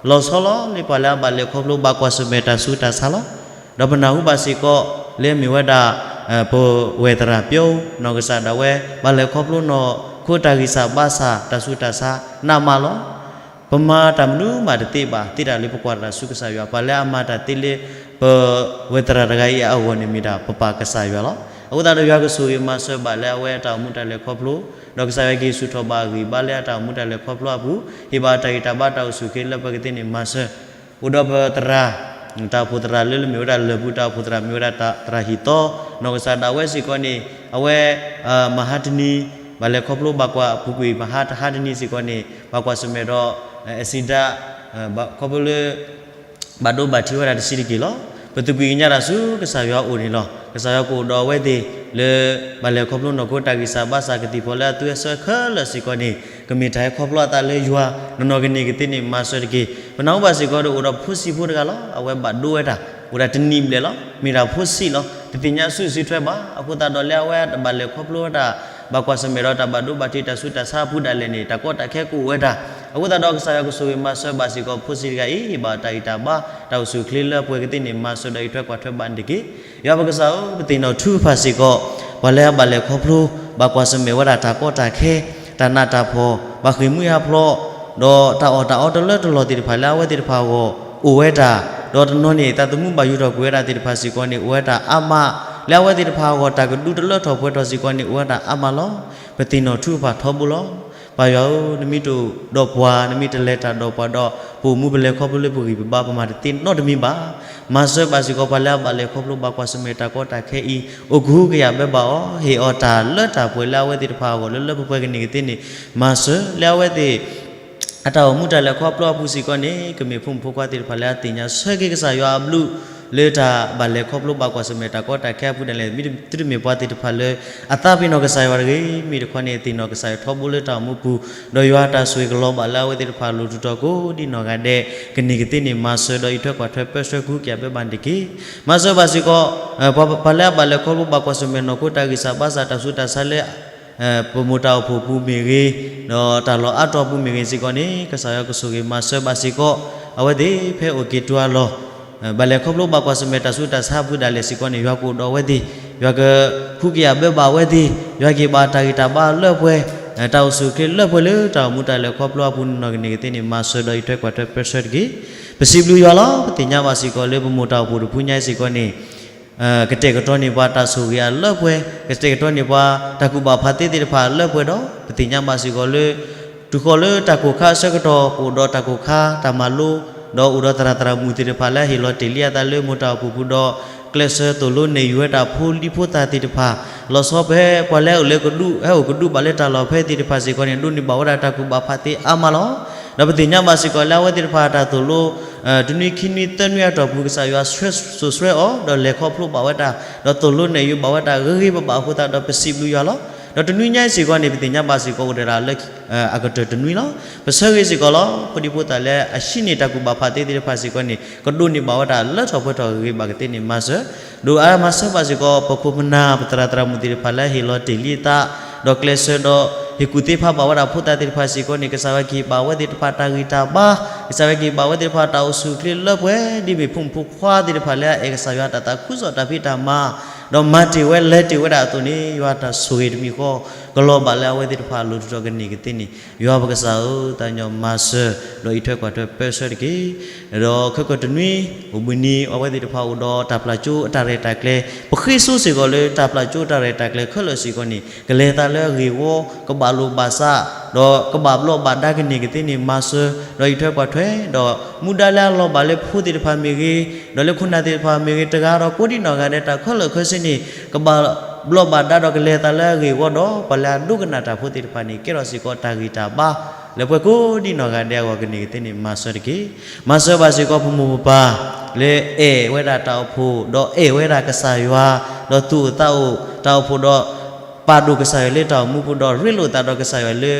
လီၤဆီလီၤလၢပှၤလၢအဘၣ်လဲၤခီဖျိဘၣ်ကွၢ်ဆၢၣ်မဲာ်တၢ်ဆူးတၢ်ဆါလီၤ. ဒီးပနၢ်ဟူဘၣ်စ့ၢ်ကီး လၢအမ့ၢ်ဝဲဒၣ် ပဝဲၢ်သရၣ်ပျီ နီၢ်ကစၢ်ဒၣ်ဝဲ ဘၣ်လဲၤခီဖျိနီၢ်ခိတၢ်ဂံၢ်စၢ်ဘါစၢ်တၢ်ဆူးတၢ်ဆါနးမးလီၤ. ပမၤတၢ်မနုၤမးတသ့ဘၣ် သ့တၢ်လၢပကွၢ်တၢ်ဆူကစၢ်ယွၤ ပှၤလၢအမၤတၢ်သ့လၢ ပဝဲၢ်သရၣ်တဂၤအံၤအဂီၢ်န့ၣ်မ့ၢ်ဒၣ်ပပၢ်ကစၢ်ယွၤလီၤ. အဃိသတးဒီးယွၤကဆိၣ်ဂ့ၤမၤစၢၤဘၣ်လၢအဝဲအတၢ်အိၣ်မူတၢ်လဲၤခီဖျိ, ဒီးကစၢ်ယွၤက့ၤဆူၣ်ထီၣ်ဘၣ်အဂံၢ်ဘါလၢအတၢ်အိၣ်မူတၢ်လဲၤခီဖျိအပူၤ, ဟ့ၣ်ဘၣ်တၢ်ဂံၢ်တၢ်ဘါတၢ်အိၣ်ဆူၣ်အိၣ်ချ့လၢပှဲၤကသ့န့ၣ်မၤစၢၤ, အိၣ်ဒီးပသရၣ် တၢ်အိၣ်ဖှိၣ်သရၣ်လၢလၢမ့ၢ်ဝဲဒၣ်လၢၢ်ပူၤတၢ်အိၣ်ဖှိၣ်သရၣ်မ့ၢ်ဝဲဒၣ်သရၣ်ဟံၣ်သီ, နီၢ်ကစၢ်ဒၣ်ဝဲစ့ၢ်ကီးန့ၣ် အဝဲ မဟါတနံၤ ဘၣ်လဲၤခီဖျိဘၣ်ကွၢ်ပူၤကွံာ် မဟါတဟါတနံၤစ့ၢ်ကီးန့ၣ် ဘၣ်ကွၢ်ဆၢၣ်မဲာ်ဒီး accident ခီဖျိလၢ ဘၣ်ဒိဘၣ်ထံးဝဲဒၣ်တဆံးတက့ၢ်လီၤ. ပသကွံာ်ကညးတၢ်ဆူကစၢ်ယွၤအအိၣ်န့ၣ်လီၤ. ကစၢ်ယွၤကအိၣ်ဒီးအဝဲသ့ၣ်လၢ ဘၣ်လဲၤခီဖျိနီၢ်ခိတၢ်ဂံၢ်စၢ်ဘါစၢ်ကသံၣ်ဖီၣ်လၢအသွံၣ်အဆၢခဲလၢာ်စ့ၢ်ကီးန့ၣ် ကမ့ၢ်တၢ်ဟဲခီဖျိအသးလၢယွၤ နီၢ်နီၢ်ကန့ၢ်ကသ့န့ၣ် မၤစၢၤတက့ၢ်. ပနၢ်ဟူဘၣ်စ့ၢ်ကီးဒီးအိၣ်ဒီးဖိဆံးဖိတဂၤလီၤ. အဝဲဘၣ်ဒိဝဲတၢ် အိၣ်ဒၣ်တနံၣ်ဘျဲၣ်လီၤ. မ့ၢ်ဒၣ်ဖိဆံးလီၤ. တသ့ၣ်ညါစုစ့ၢ်ထွဲဘၣ်. အဃိသတးဒီးလၢအဝဲဘၣ်လဲၤခီဖျိဝဲဒၣ် ဘၣ်ကွၢ်ဆၢၣ်မဲာ်ဒီးတၢ်ဘၣ်ဒိဘၣ်ထံးတၢ်ဆူးတၢ်ဆါအပူၤဒၣ်လဲာ်န့ၣ် တၢ်ကီတၢ်ခဲကအိၣ်ဝဲဒၣ်. အဃိသတးဒီးကစၢ်ယွၤကဆိၣ်ဂ့ၤမၤစၢၤဘၣ်စ့ၢ်ကီးဖိဆံးတဂၤအံၤ ဟ့ၣ်ဘၣ်တၢ်ဂံၢ်တၢ်ဘါ တၢ်အိၣ်ဆူၣ်အိၣ်ချ့လၢပှဲၤကသ့န့ၣ် မၤစၢၤဒီးဟ့ၣ်ထွဲကွၢ်ထွဲဘၣ်န့ၣ်တက့ၢ်. ယွၤပကစၢ်ဧၢ, ပသ့ၣ်နီၣ်ထုကဖၣ်စ့ၢ်ကီး ပှၤလၢအဘၣ်လဲၤခီဖျိ ဘၣ်ကွၢ်ဆၢၣ်မဲာ်ဝဲဒၣ်တၢ်ကီတၢ်ခဲ တၢ်နးတၢ်ဖှီၣ် ဘၣ်ဃ့ၢ်မှံဟးဖျိး ဒီးတၢ်အီၣ်တၢ်အီတလၢတလီၢ်သ့ၣ်တဖၣ်လၢအဝဲသ့ၣ်တဖၣ်အဂီၢ်အိၣ်ဝဲဒၣ်, ဒီးတနီၤန့ၣ် သးသမူဘၣ်ယူၤထီၣ်ကွံာ်ဝဲဒၣ်သ့ၣ်တဖၣ်စ့ၢ်ကီးန့ၣ် အိၣ်ဝဲဒၣ်အါမး, လၢအဝဲသ့ၣ်တဖၣ်အဂီၢ်တၢ်ကဒုတလၢထီၣ်ပှဲၤထီၣ်စ့ၢ်ကီးန့ၣ် အိၣ်ဝဲဒၣ်အါမးလီၤ. ပသ့ၣ်နီၣ်ထုကဖၣ်ထီဘိလီၤ. ပၢ်ယွၤဧၢ, နမ့ၢ်တအိၣ်ဒီးပှၤ, နမ့ၢ်တလဲၤတၢ်ဒီးပှၤဒီး ပအိၣ်မူပလဲၤခီဖျိလၢပဂံၢ်ပဘါ ပမၤတသ့နီတမံၤဘၣ်. မၤစၢၤဘၣ်စ့ၢ်ကီးပှၤလၢအဘၣ်လဲၤခီဖျိဘၣ်ကွၢ်ဆၢၣ်မဲာ်တၢ်ကီတၢ်ခဲအံၤ အိၣ်ကဟုကယာ်ဘၢဘၣ်အီၤ, ဟ့ၣ်အီၤတၢ်လၢတၢ်ပှဲၤလၢအဝဲသ့ၣ်တဖၣ်အဂီၢ်လၢလၢပှဲၤပှဲၤကန့ၢ်ကသ့န့ၣ် မၤစၢၤလၢအဝဲသ့ၣ် အတၢ်အိၣ်မူတၢ်လဲၤခီဖျိအပူၤစ့ၢ်ကီးန့ၣ် ကမ့ၢ်ဖိမုၣ်ဖိခွါသ့ၣ်တဖၣ်လၢအသ့ၣ်ညါဆၢက့ၤကစၢ်ယွၤအဘျုး လၢတၢ်ဘၣ်လဲၤခီဖျိဘၣ်ကွၢ်ဆၢၣ်မဲာ်တၢ်ကီတၢ်ခဲအပူၤဒၣ်လဲာ် သုတမ့ၢ်ပှၤသ့ၣ်တဖၣ်လၢ အသးပ့ၤနီၣ်ကစၢ်ယွၤတဂ့ၤ, မ့ၢ်တခီန့ၣ် သ့ၣ်နီၣ်ကစၢ်ယွၤထီဘိလၢတၢ်အိၣ်မူပူၤ, ဒီးယွၤအတၢ်ဆိၣ်ဂ့ၤကလီၤဘၣ်လၢအဝဲသ့ၣ်တဖၣ်လိၤထူးထီၣ်ကိးဒံနီၢ်ဂၤဒဲး ကန့ၢ်ကသ့န့ၣ် မၤစၢၤဒီးဟ့ၣ်ထွဲကွၢ်ထွဲပၢဆှၢကဟုကယာ်ဘၢဘၣ်န့ၣ်တက့ၢ်. မၤစၢၤဘၣ်စ့ၢ်ကီး ပှၤလၢအဘၣ်လဲၤခီဖျိဘၣ်ကွၢ်ဆၢၣ်မဲာ်နီၢ်ခိတၢ်ဂံၢ်စၢ်ဘါစၢ်တၢ်ဆူးတၢ်ဆါလၢ ပမိၢ်တၢ်အိၣ်ဖှိၣ်ပူၤမ့ၢ်ဂ့ၤ, ဒီးတၢ်လီၢ်အါတီၤပူၤမ့ၢ်ဂ့ၤစ့ၢ်ကီးန့ၣ် ကစၢ်ယွၤကဆိၣ်ဂ့ၤမၤစၢၤဘၣ်စ့ၢ်ကီး အဝဲသ့ၣ်ဖဲအိၣ်က့ၤတုၤအလီၢ် ဘၣ်လဲၤခီဖျိဘၣ်ကွၢ်ဆၢၣ်မဲာ်တၢ်ဆူးတၢ်ဆါအပူၤဒၣ်လဲာ်စ့ၢ်ကီးန့ၣ် ယွၤကအိၣ်ဒီးအဝဲသ့ၣ်, ယွၤကဟုကယာ်ဘၢဘၣ်အဝဲသ့ၣ်, ယွၤကဟ့ၣ်ဘၣ်တၢ်ဂံၢ်တၢ်ဘါလၢပှဲၤ, တၢ်အိၣ်ဆူၣ်အိၣ်ချ့လၢပှဲၤလၢတၢ်အိၣ်မူတၢ်လဲၤခီဖျိအပူၤ နီၢ်နီၢ်ကန့ၢ်ကသ့န့ၣ် မၤစၢၤဒီးဟ့ၣ်ထွဲကွၢ်ထွဲပၢဆှၢတက့ၢ်. ပစံးဘျုးယွၤလီၤ. ပသ့ၣ်ညါဘၣ်စ့ၢ်ကီးလၢပမိၢ်တၢ်အိၣ်ဖှိၣ်တဖုညါအံၤစ့ၢ်ကီးန့ၣ် ကတဲာ်ကတီၤန့ၢ်ပှၤတၢ်ဆိၣ်ဂ့ၤအလၢပှဲၤ, ကတဲာ်ကတီၤန့ၢ်ပှၤတၢ်ကူၣ်ဘၣ်ဖးသ့သ့ၣ်တဖၣ်အလၢပှဲၤဒီး ပသ့ၣ်ညါဘၣ်စ့ၢ်ကီးလၢ တုၤဃီၤလၢတၢ်ကိၢ်ခါအဆၢကတီၢ် ကအိၣ်ဒီးတၢ်ကိၢ်ခါတၢ်မၤလိ, ဒီးအိၣ်ဒီးသရၣ်သရၣ်မုၣ်သ့ၣ်တဖၣ်လၢအဟ့ၣ်လီၤတ့ၢ်လံအသးလၢမိၢ်တၢ်အိၣ်ဖှိၣ်ပူၤဒီး ကျဲးစၢးသိၣ်လိနဲၣ်ယုၤဝဲဒၣ်ဖိလံၤဖိသၣ်သ့ၣ်တဖၣ်, လီၤဆီဖဲပှၤလၢအအိၣ်လၢကဒူး ဟဲအိၣ်ကဒူးဘၣ်လၢတၢ်လီၢ်ဖဲသ့ၣ်တဖၣ်စ့ၢ်ကီးန့ၣ် ဒိးန့ၢ်ဘၣ်ဝဲဒၣ်တၢ်ကူၣ်ဘၣ်ဖးသ့အါမးလီၤ. ဒီးပသ့ၣ်ညါဘၣ်စ့ၢ်ကီးလၢအဝဲသ့ၣ်တဖၣ်အတၢ်သိၣ်လိ တနွံခံနွံသၢနွံအတီၢ်ပူၤ ကစၢ်ယွၤဆှၢစိာ်ဆှၢအီၤ ဒီးလဲၤခီဖျိဘၣ်ဝဲဒၣ် ဒီးသိၣ်လိနဲၣ်ယုာ်ဘၣ်ဝဲဒၣ် ဂ့ၤဂ့ၤဘၣ်ဘၣ်အဃိသတးဒီး ပစံးဘျုးယွၤလီၤ. ဒီးတနွံညါအံၤစ့ၢ်ကီးန့ၣ် ပသ့ၣ်ညါဘၣ်စ့ၢ်ကီးအိၣ်တ့ၢ်ဒၣ်လၢ အကတၢၢ်တနွံလီၤ. ပဆၢဂ့ၤစ့ၢ်ကီးလီၤ. ဖိဒံဖိသၣ်လၢအဟံးန့ၢ်တၢ်ကူၣ်ဘၣ်ဖးသ့သ့ၣ်တဖၣ်စ့ၢ်ကီးန့ၣ် ကဒိးန့ၢ်ဘၣ်ဝဲဒၣ်လၢထီၣ်ပှဲၤထီၣ်ဂ့ၤဂ့ၤဘၣ်ကသ့န့ၣ် မၤစၢၤ ဒီးအါမၤစၢၤဘၣ်စ့ၢ်ကီး ပခိၣ်ပနၢ်ပသရၣ်သရၣ်မုၣ်သ့ၣ်တဖၣ်လၢဟ့ၣ်လီၤတ့ၢ်လံအသး ဒီးကျဲးစၢးဒီးဟ့ၣ်ကူၣ်သ့ဖးဘၣ်ဝဲဒၣ်ဖိသၣ်သ့ၣ်တဖၣ်စ့ၢ်ကီးန့ၣ် ကစၢ်ယွၤကဟ့ၣ်ဘၣ်ဝဲသ့ၣ်တဖၣ်တၢ်ဂံၢ်တၢ်ဘါ, ကစၢ်ယွၤကဟ့ၣ်ဘၣ်ဝဲသ့ၣ်တဖၣ်တၢ်အိၣ်ဆူၣ်အိၣ်ချ့လၢပှဲၤ ဒ်မ့ၢ်ဖိမုၣ်ဖိခွါသ့ၣ်တဖၣ်လၢအအဲၣ်ကစၢ်ယွၤတၢ်သးခုကစီၣ်တၢ်ဖံးတၢ်မၤ ဒီးမၤတ့ၢ်ဝဲလဲၤတ့ၢ်ဝဲဒၣ်အသိးန့ၣ် ယွၤတၢ်ဆိၣ်ဂ့ၤတမံၤဃီ ကလီၤဘၣ်လၢအဝဲသ့ၣ်တဖၣ်အလိၤတတီၤကန့ၢ်ကသ့န့ၣ် ယွၤပကစၢ်ဧၢ သးကညီၤမၤစၢၤ ဒီးအံးထွဲကွၢ်ထွဲပၢဆှၢတက့ၢ်. ဒီးခဲကိာ်တနွံ အိၣ်ဘှံးနံၤ အဝဲသ့ၣ်တဖၣ်အိၣ်ဒီးတၢ်ပျၢ်ကၠိအတၢ်ရဲၣ်တၢ်ကျဲၤ ပဃ့ဆိစ့ၢ်ကီးလၢတၢ်ပျၢ်ကၠိတၢ်ရဲၣ်တၢ်ကျဲၤခဲလၢာ်စ့ၢ်ကီးန့ၣ် ကလဲၤသးလၢအဂ့ၢ်ဝီ ကဘၣ်လိာ်ဘၣ်စး ဒီးကဘၣ်ဘျီးဘၣ်ဒါကန့ၢ်ကသ့န့ၣ် မၤစၢၤ ဒီးအံးထွဲကွၢ်ထွဲ ဒီးမူဒါလၢအလီၤဘၣ်လၢဖိသ့ၣ်တဖၣ်မ့ၢ်ဂ့ၤ ဒီးလၢခိၣ်နၢ်သ့ၣ်တဖၣ်မ့ၢ်ဂ့ၤ တဂၤဒီးကိးဒံနီၢ်ဂၤဒဲး တၢ်ခဲလၢာ်ခဲဆ့န့ၣ် ကဘၣ်ဘျီးဘၣ်ဒါဒီးကလဲၤသးလၢအဂ့ၢ်ဝီဒီး ပှၤလၢအဒိကနၣ်တၢ်ဖိသ့ၣ်တဖၣ်န့ၣ် ကဲထီၣ်စ့ၢ်ကီးတၢ်ဂံၢ်တၢ်ဘါ လၢပှဲၤကိးဒံနီၢ်ဂၤဒဲးအဂီၢ်ကန့ၢ်ကသ့န့ၣ် မၤစၢၤတက့ၢ်. မၤစၢၤဘၣ်စ့ၢ်ကီးပမိၢ်ပပၢ် လၢအဲၣ်ဝဲဒၣ်တၢ်အိၣ်ဖှိၣ် ဒီးအဲၣ်ဝဲဒၣ်ကစၢ်ယွၤ ဒီးသူၣ်အိၣ်သးအိၣ်တၢ်အိၣ်ဖှိၣ်ဒီး ပာ်ဒိၣ်ကစၢ်ယွၤလၢတၢ်အိၣ်မူပူၤဒီး ရ့လိာ်သးဒီးကစၢ်ယွၤလၢ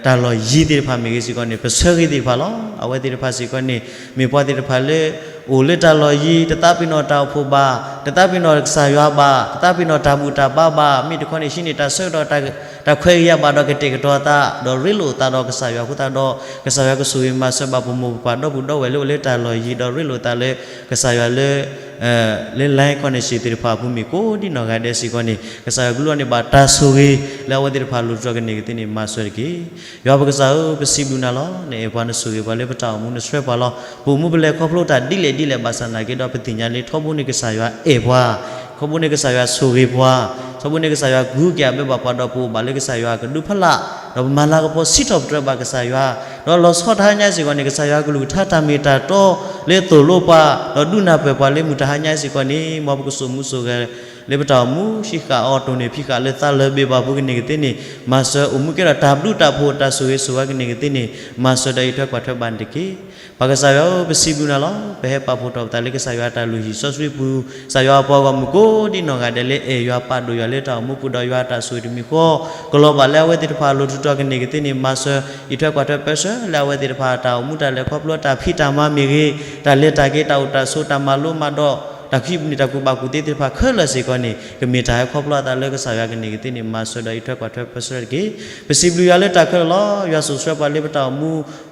တၢ်လီၢ်ယံၤသ့ၣ်တဖၣ်မ့ၢ်ဂ့ၤစ့ၢ်ကီးန့ၣ် ပဆၢဂ့ၤသ့ၣ်တဖၣ်လီၤ. အဝဲသ့ၣ်တဖၣ်စ့ၢ်ကီးန့ၣ် မ့ၢ်ပှၤသ့ၣ်တဖၣ်လၢ အိၣ်လၢတၢ်လီၢ်ယံၤ တသးပ့ၤနီၣ်တၢ်အိၣ်ဖှိၣ်ဘၣ်, တသးပ့ၤနီၣ်ကစၢ်ယွၤဘၣ်, တသးပ့ၤနီၣ်တၢ်ဘူၣ်တၢ်ဘါဘၣ်, မ့ၢ်တခီန့ၣ် ဟံးန့ၢ်တၢ်ဆၢကတီၢ် တၢ်ခွဲးဂ့ၤယာ်ဘၣ်ဒီးကတဲာ်ကတီၤသး ဒီးရ့လိာ်သးဒီးကစၢ်ယွၤအဃိသတးဒီး ကစၢ်ယွၤကဆိၣ်ဂ့ၤမၤစၢၤဘၣ်ပမိၢ်ပပၢ်ဒီပုၢ်ဒီဝဲၢ်လၢအိၣ်လၢတၢ်လီၢ်ယံၤ ဒီးရ့လိာ်သးလၢ ကစၢ်ယွၤလၢ လၢ line connection သ့ၣ်တဖၣ်အပူၤမ့ၢ်ကိးဒံနီၢ်ဂၤဒဲးစ့ၢ်ကီးန့ၣ် ကစၢ်ယွၤကလူးန့ၢ်ဘၣ်တၢ်ဆိၣ်ဂ့ၤ လၢအဝဲသ့ၣ်တဖၣ်အလိၤတတီၤကန့ၢ်ကသ့န့ၣ် မၤစၢၤတက့ၢ်. ယွၤပကစၢ်ဧၢ, ပစံးဘျုးနၤလီၤ. နအဲၣ်ပှၤ နဆိၣ်ဂ့ၤပှၤလၢပတၢ်အိၣ်မူ နဆှၢပှၤလီၤ. ပအိၣ်မူပလဲၤခီဖျိတၢ်ဒ်လဲၣ်ဒ်လဲၣ်ဘၣ်ဆၣ်နာ်က့ဒီး ပသ့ၣ်ညါလၢထီဘိန့ၣ်ကစၢ်ယွၤအဲၣ်ပှၤ, ထီဘိန့ၣ်ကစၢ်ယွၤဆိၣ်ဂ့ၤပှၤ, ထီဘိန့ၣ်ကစၢ်ယွၤကဟုကယာ်ဘၢဘၣ်ပှၤဒီးပအိၣ်ဘၣ်လၢကစၢ်ယွၤကဒုဖးလၢ်, ဒီးပမၤလၤကပီၤစံးထီၣ်ပတြၢၤဘၣ်ကစၢ်ယွၤ, ဒီးလီၤဆီတဟါညါစ့ၢ်ကီးန့ၣ် ကစၢ်ယွၤကလုၢ်ကထါတၢ်မ့ၢ်တၢ်တီ လၢသိၣ်လိပှၤ ဒီးဒုးနၢ်ပၢၢ်ပှၤလၢမုၢ်တဟါညါစ့ၢ်ကီးန့ၣ် မ်ပကစိာ်မူစိာ်ဂဲၤ လၢပတၢ်အိၣ်မူ ဟံးဃာ်အီၤတိၢ်န့ၣ်ဖံးဃာ်လၢသးလၢာ်ဘ့ၣ်ဘၣ်ပူၤကန့ၢ်ကသ့န့ၣ် မၤစၢၤအိၣ်မူကဲထီၣ်တၢ်ဘျုးတၢ်ဖှိၣ်တၢ်ဆိၣ်ဂ့ၤဆိၣ်ဝါကန့ၢ်ကသ့န့ၣ် မၤစၢၤဒီးအံးထွဲကွၢ်ထွဲဘၣ်န့ၣ်တက့ၢ်. ပၢ်ကစၢ်ယွၤဧၢ, ပစံးဘျုးနၤလီၤ. ပဟဲပာ်ဖှိၣ်ထီၣ်ပသးလၢကစၢ်ယွၤအတၢ်လုၢ်ဟံၣ်စီဆှံပူၤ, ကစၢ်ယွၤအပှၤဂီၢ်မုၢ်ကိးဒံနီၢ်ဂၤဒဲးလၢအဲၣ်ယွၤပာ်ဒိၣ်ယွၤလၢတၢ်အိၣ်မူပူၤ ဒီးယွၤအတၢ်ဆိၣ်ဂ့ၤတမံၤဃီ ကလီၤဘၣ်လၢအဝဲသ့ၣ်တဖၣ်အလိၤတတီၤကန့ၢ်ကသ့န့ၣ် မၤစၢၤ အံးထွဲကွၢ်ထွဲပၢဆှၢလၢအဝဲသ့ၣ်တဖၣ်အတၢ်အိၣ်မူတၢ်လဲၤခီဖျိတၢ်ဖံးတၢ်မၤမ့ၢ်ဂ့ၤ, တၢ်လဲၤတၢ်က့ၤတၢ်အိၣ်တၢ်ဆိး တၢ်မၤလိမၤဒိး တၢ်ခံးပူၤန့ၣ် တၢ်ကူၣ်ဘၣ်ကူၣ်သ့သ့ၣ်တဖၣ်ခဲလၢာ်စ့ၢ်ကီးန့ၣ် ကမ့ၢ်တၢ်ဟဲခီဖျိအသးလၢကစၢ်ယွၤကန့ၢ်ကသ့န့ၣ် မၤစၢၤဒီးအံးထွဲကွၢ်ထွဲပၢဆှၢတက့ၢ်. ပစံးဘျုးယွၤလၢတၢ်ခဲလၢာ်လီၤ. ယွၤစိာ်ဆှၢပှၤလၢပတၢ်အိၣ်မူ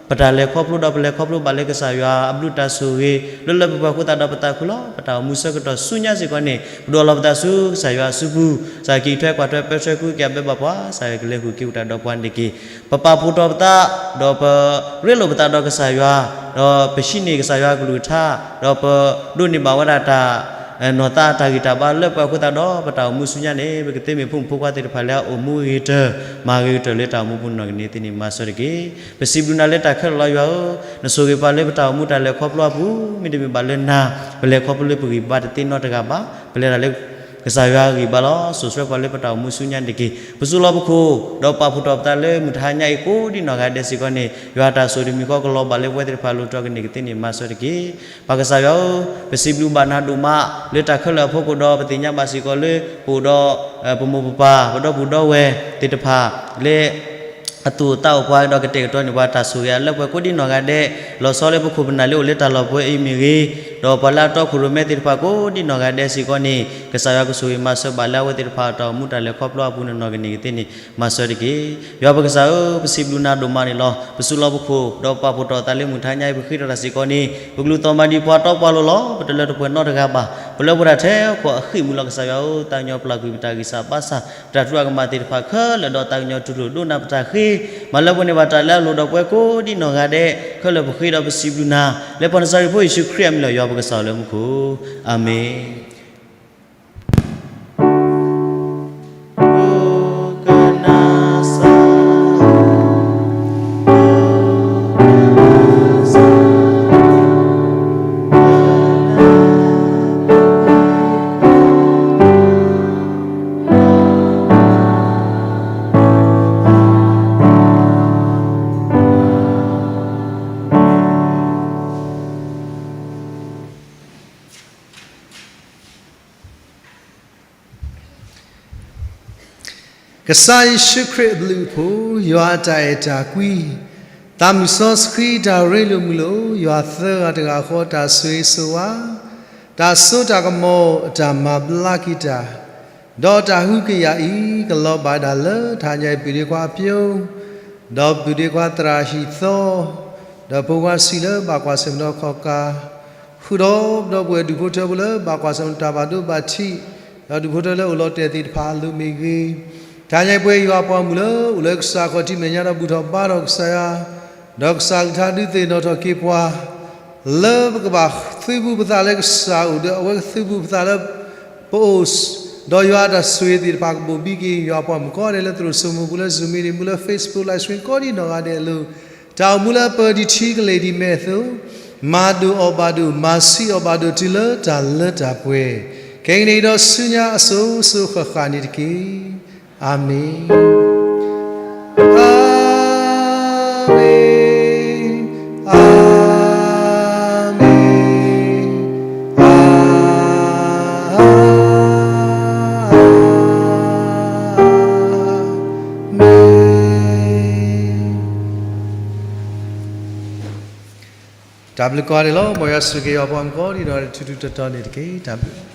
ပတၢ်လဲၤခီဖျိဒီးပလဲၤခီဖျိဘၣ်လၢကစၢ်ယွၤအဘျုးတၢ်ဆိၣ်ဂ့ၤ လၢလၢပှဲၤပှဲၤအဃိသတးဒီးပသးခုလီၤ. ပတၢ်အိၣ်မူဆၢကတီၢ်ဆူညါစ့ၢ်ကီးန့ၣ် ပဒိးလီၤပသးဆူကစၢ်ယွၤအစုပူၤ, ကစၢ်ယွၤကံးထွဲကွၢ်ထွဲပၢဆှၢဃုက့ၤအဘဲဘၣ်ပှၤ, ကစၢ်ယွၤကလဲၤဃုာ်က့ၤအိၣ်တၢ်ဒီးပှၤန့ၣ်တက့ၢ်. ပပာ်ဖှိၣ်ထီၣ်ပသး ဒီးပရ့လိာ်ပသးဒီးကစၢ်ယွၤ, ဒီးပဟံးန့ၢ်ကစၢ်ယွၤအကလုၢ်ကထါ, ဒီးပဒိးန့ၢ်ဘၣ်ဝဲဒၣ်တၢ် နီၢ်သးတၢ်ဂံၢ်တၢ်ဘါလၢပှဲၤအဃိသတးဒီး ပတၢ်အိၣ်မူဆူညါန့ၣ် ပကသ့မ့ၢ်ဖိမုၣ်ဖိခွါသ့ၣ်တဖၣ်လၢအအိၣ်မူဂ့ၤကတၢၢ် မၤဂ့ၤကတၢၢ်လၢတၢ်အိၣ်မူပူၤနီၢ်ကန့ၢ်သ့န့ၣ် မၤစၢၤတက့ၢ်. ပစံးဘျုးနၤလၢတၢ်ခဲလၢာ်လီၤယွၤဧၢ, နဆိၣ်ဂ့ၤပှၤလၢပတၢ်အိၣ်မူတၢ်လဲၤခီဖျိအပူၤ, မ့တမ့ၢ်ဘၣ်လၢနၤ ပလဲၤခီဖျိလၢပဂံၢ်ဘါတသ့နီတဂၤဘၣ်, ပလဲၤတၢ်လၢ ကစၢ်ယွၤအဂံၢ်ဘါလီၤ. စိာ်ဆှၢပှၤလၢပတၢ်အိၣ်မူဆူညါန့ၣ်တက့ၢ်. ပစူးလီၤပခိၣ် ဒီးပာ်ဖှိၣ်ထီၣ်ပသးလၢမုၢ်တဟါညါအံၤကိးဒံနီၢ်ဂၤဒဲးစ့ၢ်ကီးန့ၣ် ယွၤအတၢ်ဆိၣ်တမံၤဃီကလီၤဘၣ်လၢပဝဲသ့ၣ်တဖၣ်အလိၤတတီၤကန့ၢ်ကသ့န့ၣ် မၤစၢၤတက့ၢ်. ပၢ်ကစၢ်ယွၤဧၢ, ပစံးဘျုးဘၣ်နၤဒိၣ်မး လၢတၢ်ခဲလၢာ်အဖီခိၣ်ဒီး ပသ့ၣ်ညါဘၣ်စ့ၢ်ကီးလၢ ပအိၣ်ဒီး ပမိၢ်ပပၢ် ပဒီပုၢ်ဒီဝဲၢ်သ့ၣ်တဖၣ် လၢ အသူၣ်အိၣ်သးအိၣ်ပှၤဒီးကတဲာ်ကတီၤန့ၢ်ပှၤ တၢ်ဆိၣ်ဂ့ၤအလၢပှဲၤကိးဒံနီၢ်ဂၤဒဲး, လီၤဆီလၢပခိၣ်ပနၢ်လၢအိၣ်လၢတၢ်လီၢ်ပှဲၤအံၤမ့ၢ်ဂ့ၤ, ဒီးပှၤလၢအတီခိၣ်ရိၣ်မဲသ့ၣ်တဖၣ်ကိးဒံနီၢ်ဂၤဒဲးစ့ၢ်ကီးန့ၣ် ကစၢ်ယွၤကဆိၣ်ဂ့ၤမၤစၢၤဘၣ်လၢအဝဲသ့ၣ်တဖၣ်အတၢ်အိၣ်မူတၢ်လဲၤခီဖျိအပူၤနီၢ်နီၢ်ကန့ၢ်ကသ့န့ၣ် မၤစၢၤတက့ၢ်. ယွၤပကစၢ်ဧၢ, ပစံးဘျုးနၤဒိၣ်မးန့ၣ်လီၤ. ပစူးလီၤပခိၣ် ဒီးပာ်ဖှိၣ်ထီၣ်သးလၢမုၢ်တဟါညါအံၤ ပဃ့ထီၣ်တၢ်စ့ၢ်ကီးန့ၣ် ပကလူးသီၣ်မၤဒံးပှၤတီပှၤလိၤလီၤ. ပတလၢတပှဲၤနီတဂၤဘၣ်. ပလၢပှဲၤဒၣ်ထဲဟီၣ်ခိၣ်အဃံၢ်မုၢ်လီၤ. ကစၢ်ယွၤဧၢ, သးကညီၤပျၢ်ကွံာ်ပတၢ်ဂံၢ်စၢ်ဘါစၢ် ပတၢ်တူၢ်အကမၣ်သ့ၣ်တဖၣ်ခဲလၢာ်ဒီး သးကညီၤတူၢ်လိာ်ဒိကနၣ်ပတၢ်ဃ့, မၤလၢပှဲၤန့ၢ်ဘၣ်တၢ်လၢအလိၤဒီးပှဲၤကိးဒံနီၢ်ဂၤဒဲးခဲလၢာ် ပဃ့ဒီးပစံးဘျုးနၤ လၢပၢ်နၤစၤရ့းဖိယ့ၣ်ၡူးခရံာ်အမံၤလီၤ. ယွၤပကစၢ်လၢမူခိၣ်, အၤမ့ၣ်. ကစၢ်ယ့ၣ်ၡူးခရံာ်အဘျုးအဖှိၣ်, ယွၤအတၢ်အဲၣ်တၢ်ကွံ, သးမုၢ်စီဆှံတၢ်ရ့လိာ်မုာ်လိာ်, ယွၤသၢဂၤတဂၤဃီတၢ်ဆိၣ်ဂ့ၤဆိၣ်ဝါ, တၢ်စိတၢ်ကမီၤအတၢ်မၤဘျါက့ၤတၢ်, ဒီးတၢ်ဟုကယာ်အံၤ ကလီၤဘၣ်ဒၣ်လၢတဟါညါအံၤ ပုၢ်ဒ့ခွါအပျိ ဒီးပုၢ်ဒ့ခွါသရၣ်ဟံၣ်သီ, ဒီးဖိခွါဆံးလၢဘၣ်ကွၢ်ဆၢၣ်မဲာ်ဒီးခီၣ်ကၢ်, ဃုာ်ဒီးဒီပုၢ်ဝဲၢ်ဒူၣ်ဖိထၢဖိလၢဘၣ်ကွၢ်ဆၢၣ်မဲာ်တၢ်ဘၣ်ဒိဘၣ်ထံး, ဒီးဒူၣ်ဖိထၢလၢအိၣ်လီၤတဲာ်သ့ၣ်တဖၣ်အလိၤမ့ၢ်ဂ့ၤ, တဟါညါအံၤပဝဲယွၤအပှၤမုၣ်လၢအိၣ်လၢကစၢ်ခီၣ်ထံးမဲာ်ညါဒီးဘူၣ်ထီၣ်ဘါထီၣ်ကစၢ်ယွၤ, ဒီးကစၢ်အကလုၢ်ကထါဒုးသ့ၣ်နီၣ်ထီၣ်က့ၤပှၤ လၢပကဘၣ်သုးဘူးပသးလၢကစၢ်အိၣ်ဒီးအဝဲကသုးဘူးပသးလၢ ပအိၣ်, ဒီးယွၤအတၢ်ဆိၣ်ဂ့ၤသ့ၣ်တဖၣ်ကဘိၣ်ဘံက့ၤ ယွၤအပှၤမုၣ်ကိးဂၤဒဲးလၢသရိာ်စိမိၤပူၤလၢ Zoom meeting ပူၤလၢ Facebook live stream ကိးဒံနီၢ်ဂၤဒဲးအလိၤ, တၢ်အိၣ်မူလၢအပၢဒံးထံကလ့ၢ်ဒံးမဲာ်အသိး, မၤဒိၣ်အီၣ်ဘၣ်ဒိၣ် မၤဆံးအီၣ်ဘၣ်ဒိၣ်တုၤလၢတၢ်လၢတၢ်ပှဲၤ, ခဲကနံၣ်အံၤဒီးဆူညါအစိၤစိၤဃၣ်ဃၣ်န့ၣ်တက့ၢ်. အၤမ့ၣ်, အၤမ့ၣ်, အၤမ့ၣ်, အၤမ့ၣ်. တၢ်ဘျုးကိးဂၤဒဲးလီၤ. မ်ယွၤဆိၣ်ဂ့ၤက့ၤယွၤအပှၤမုၣ်ကိးဒံနီၢ်ဂၤဒဲး ထူထူတီတီန့ၣ်တက့ၢ်. တၢ်ဘျုးလီၤ.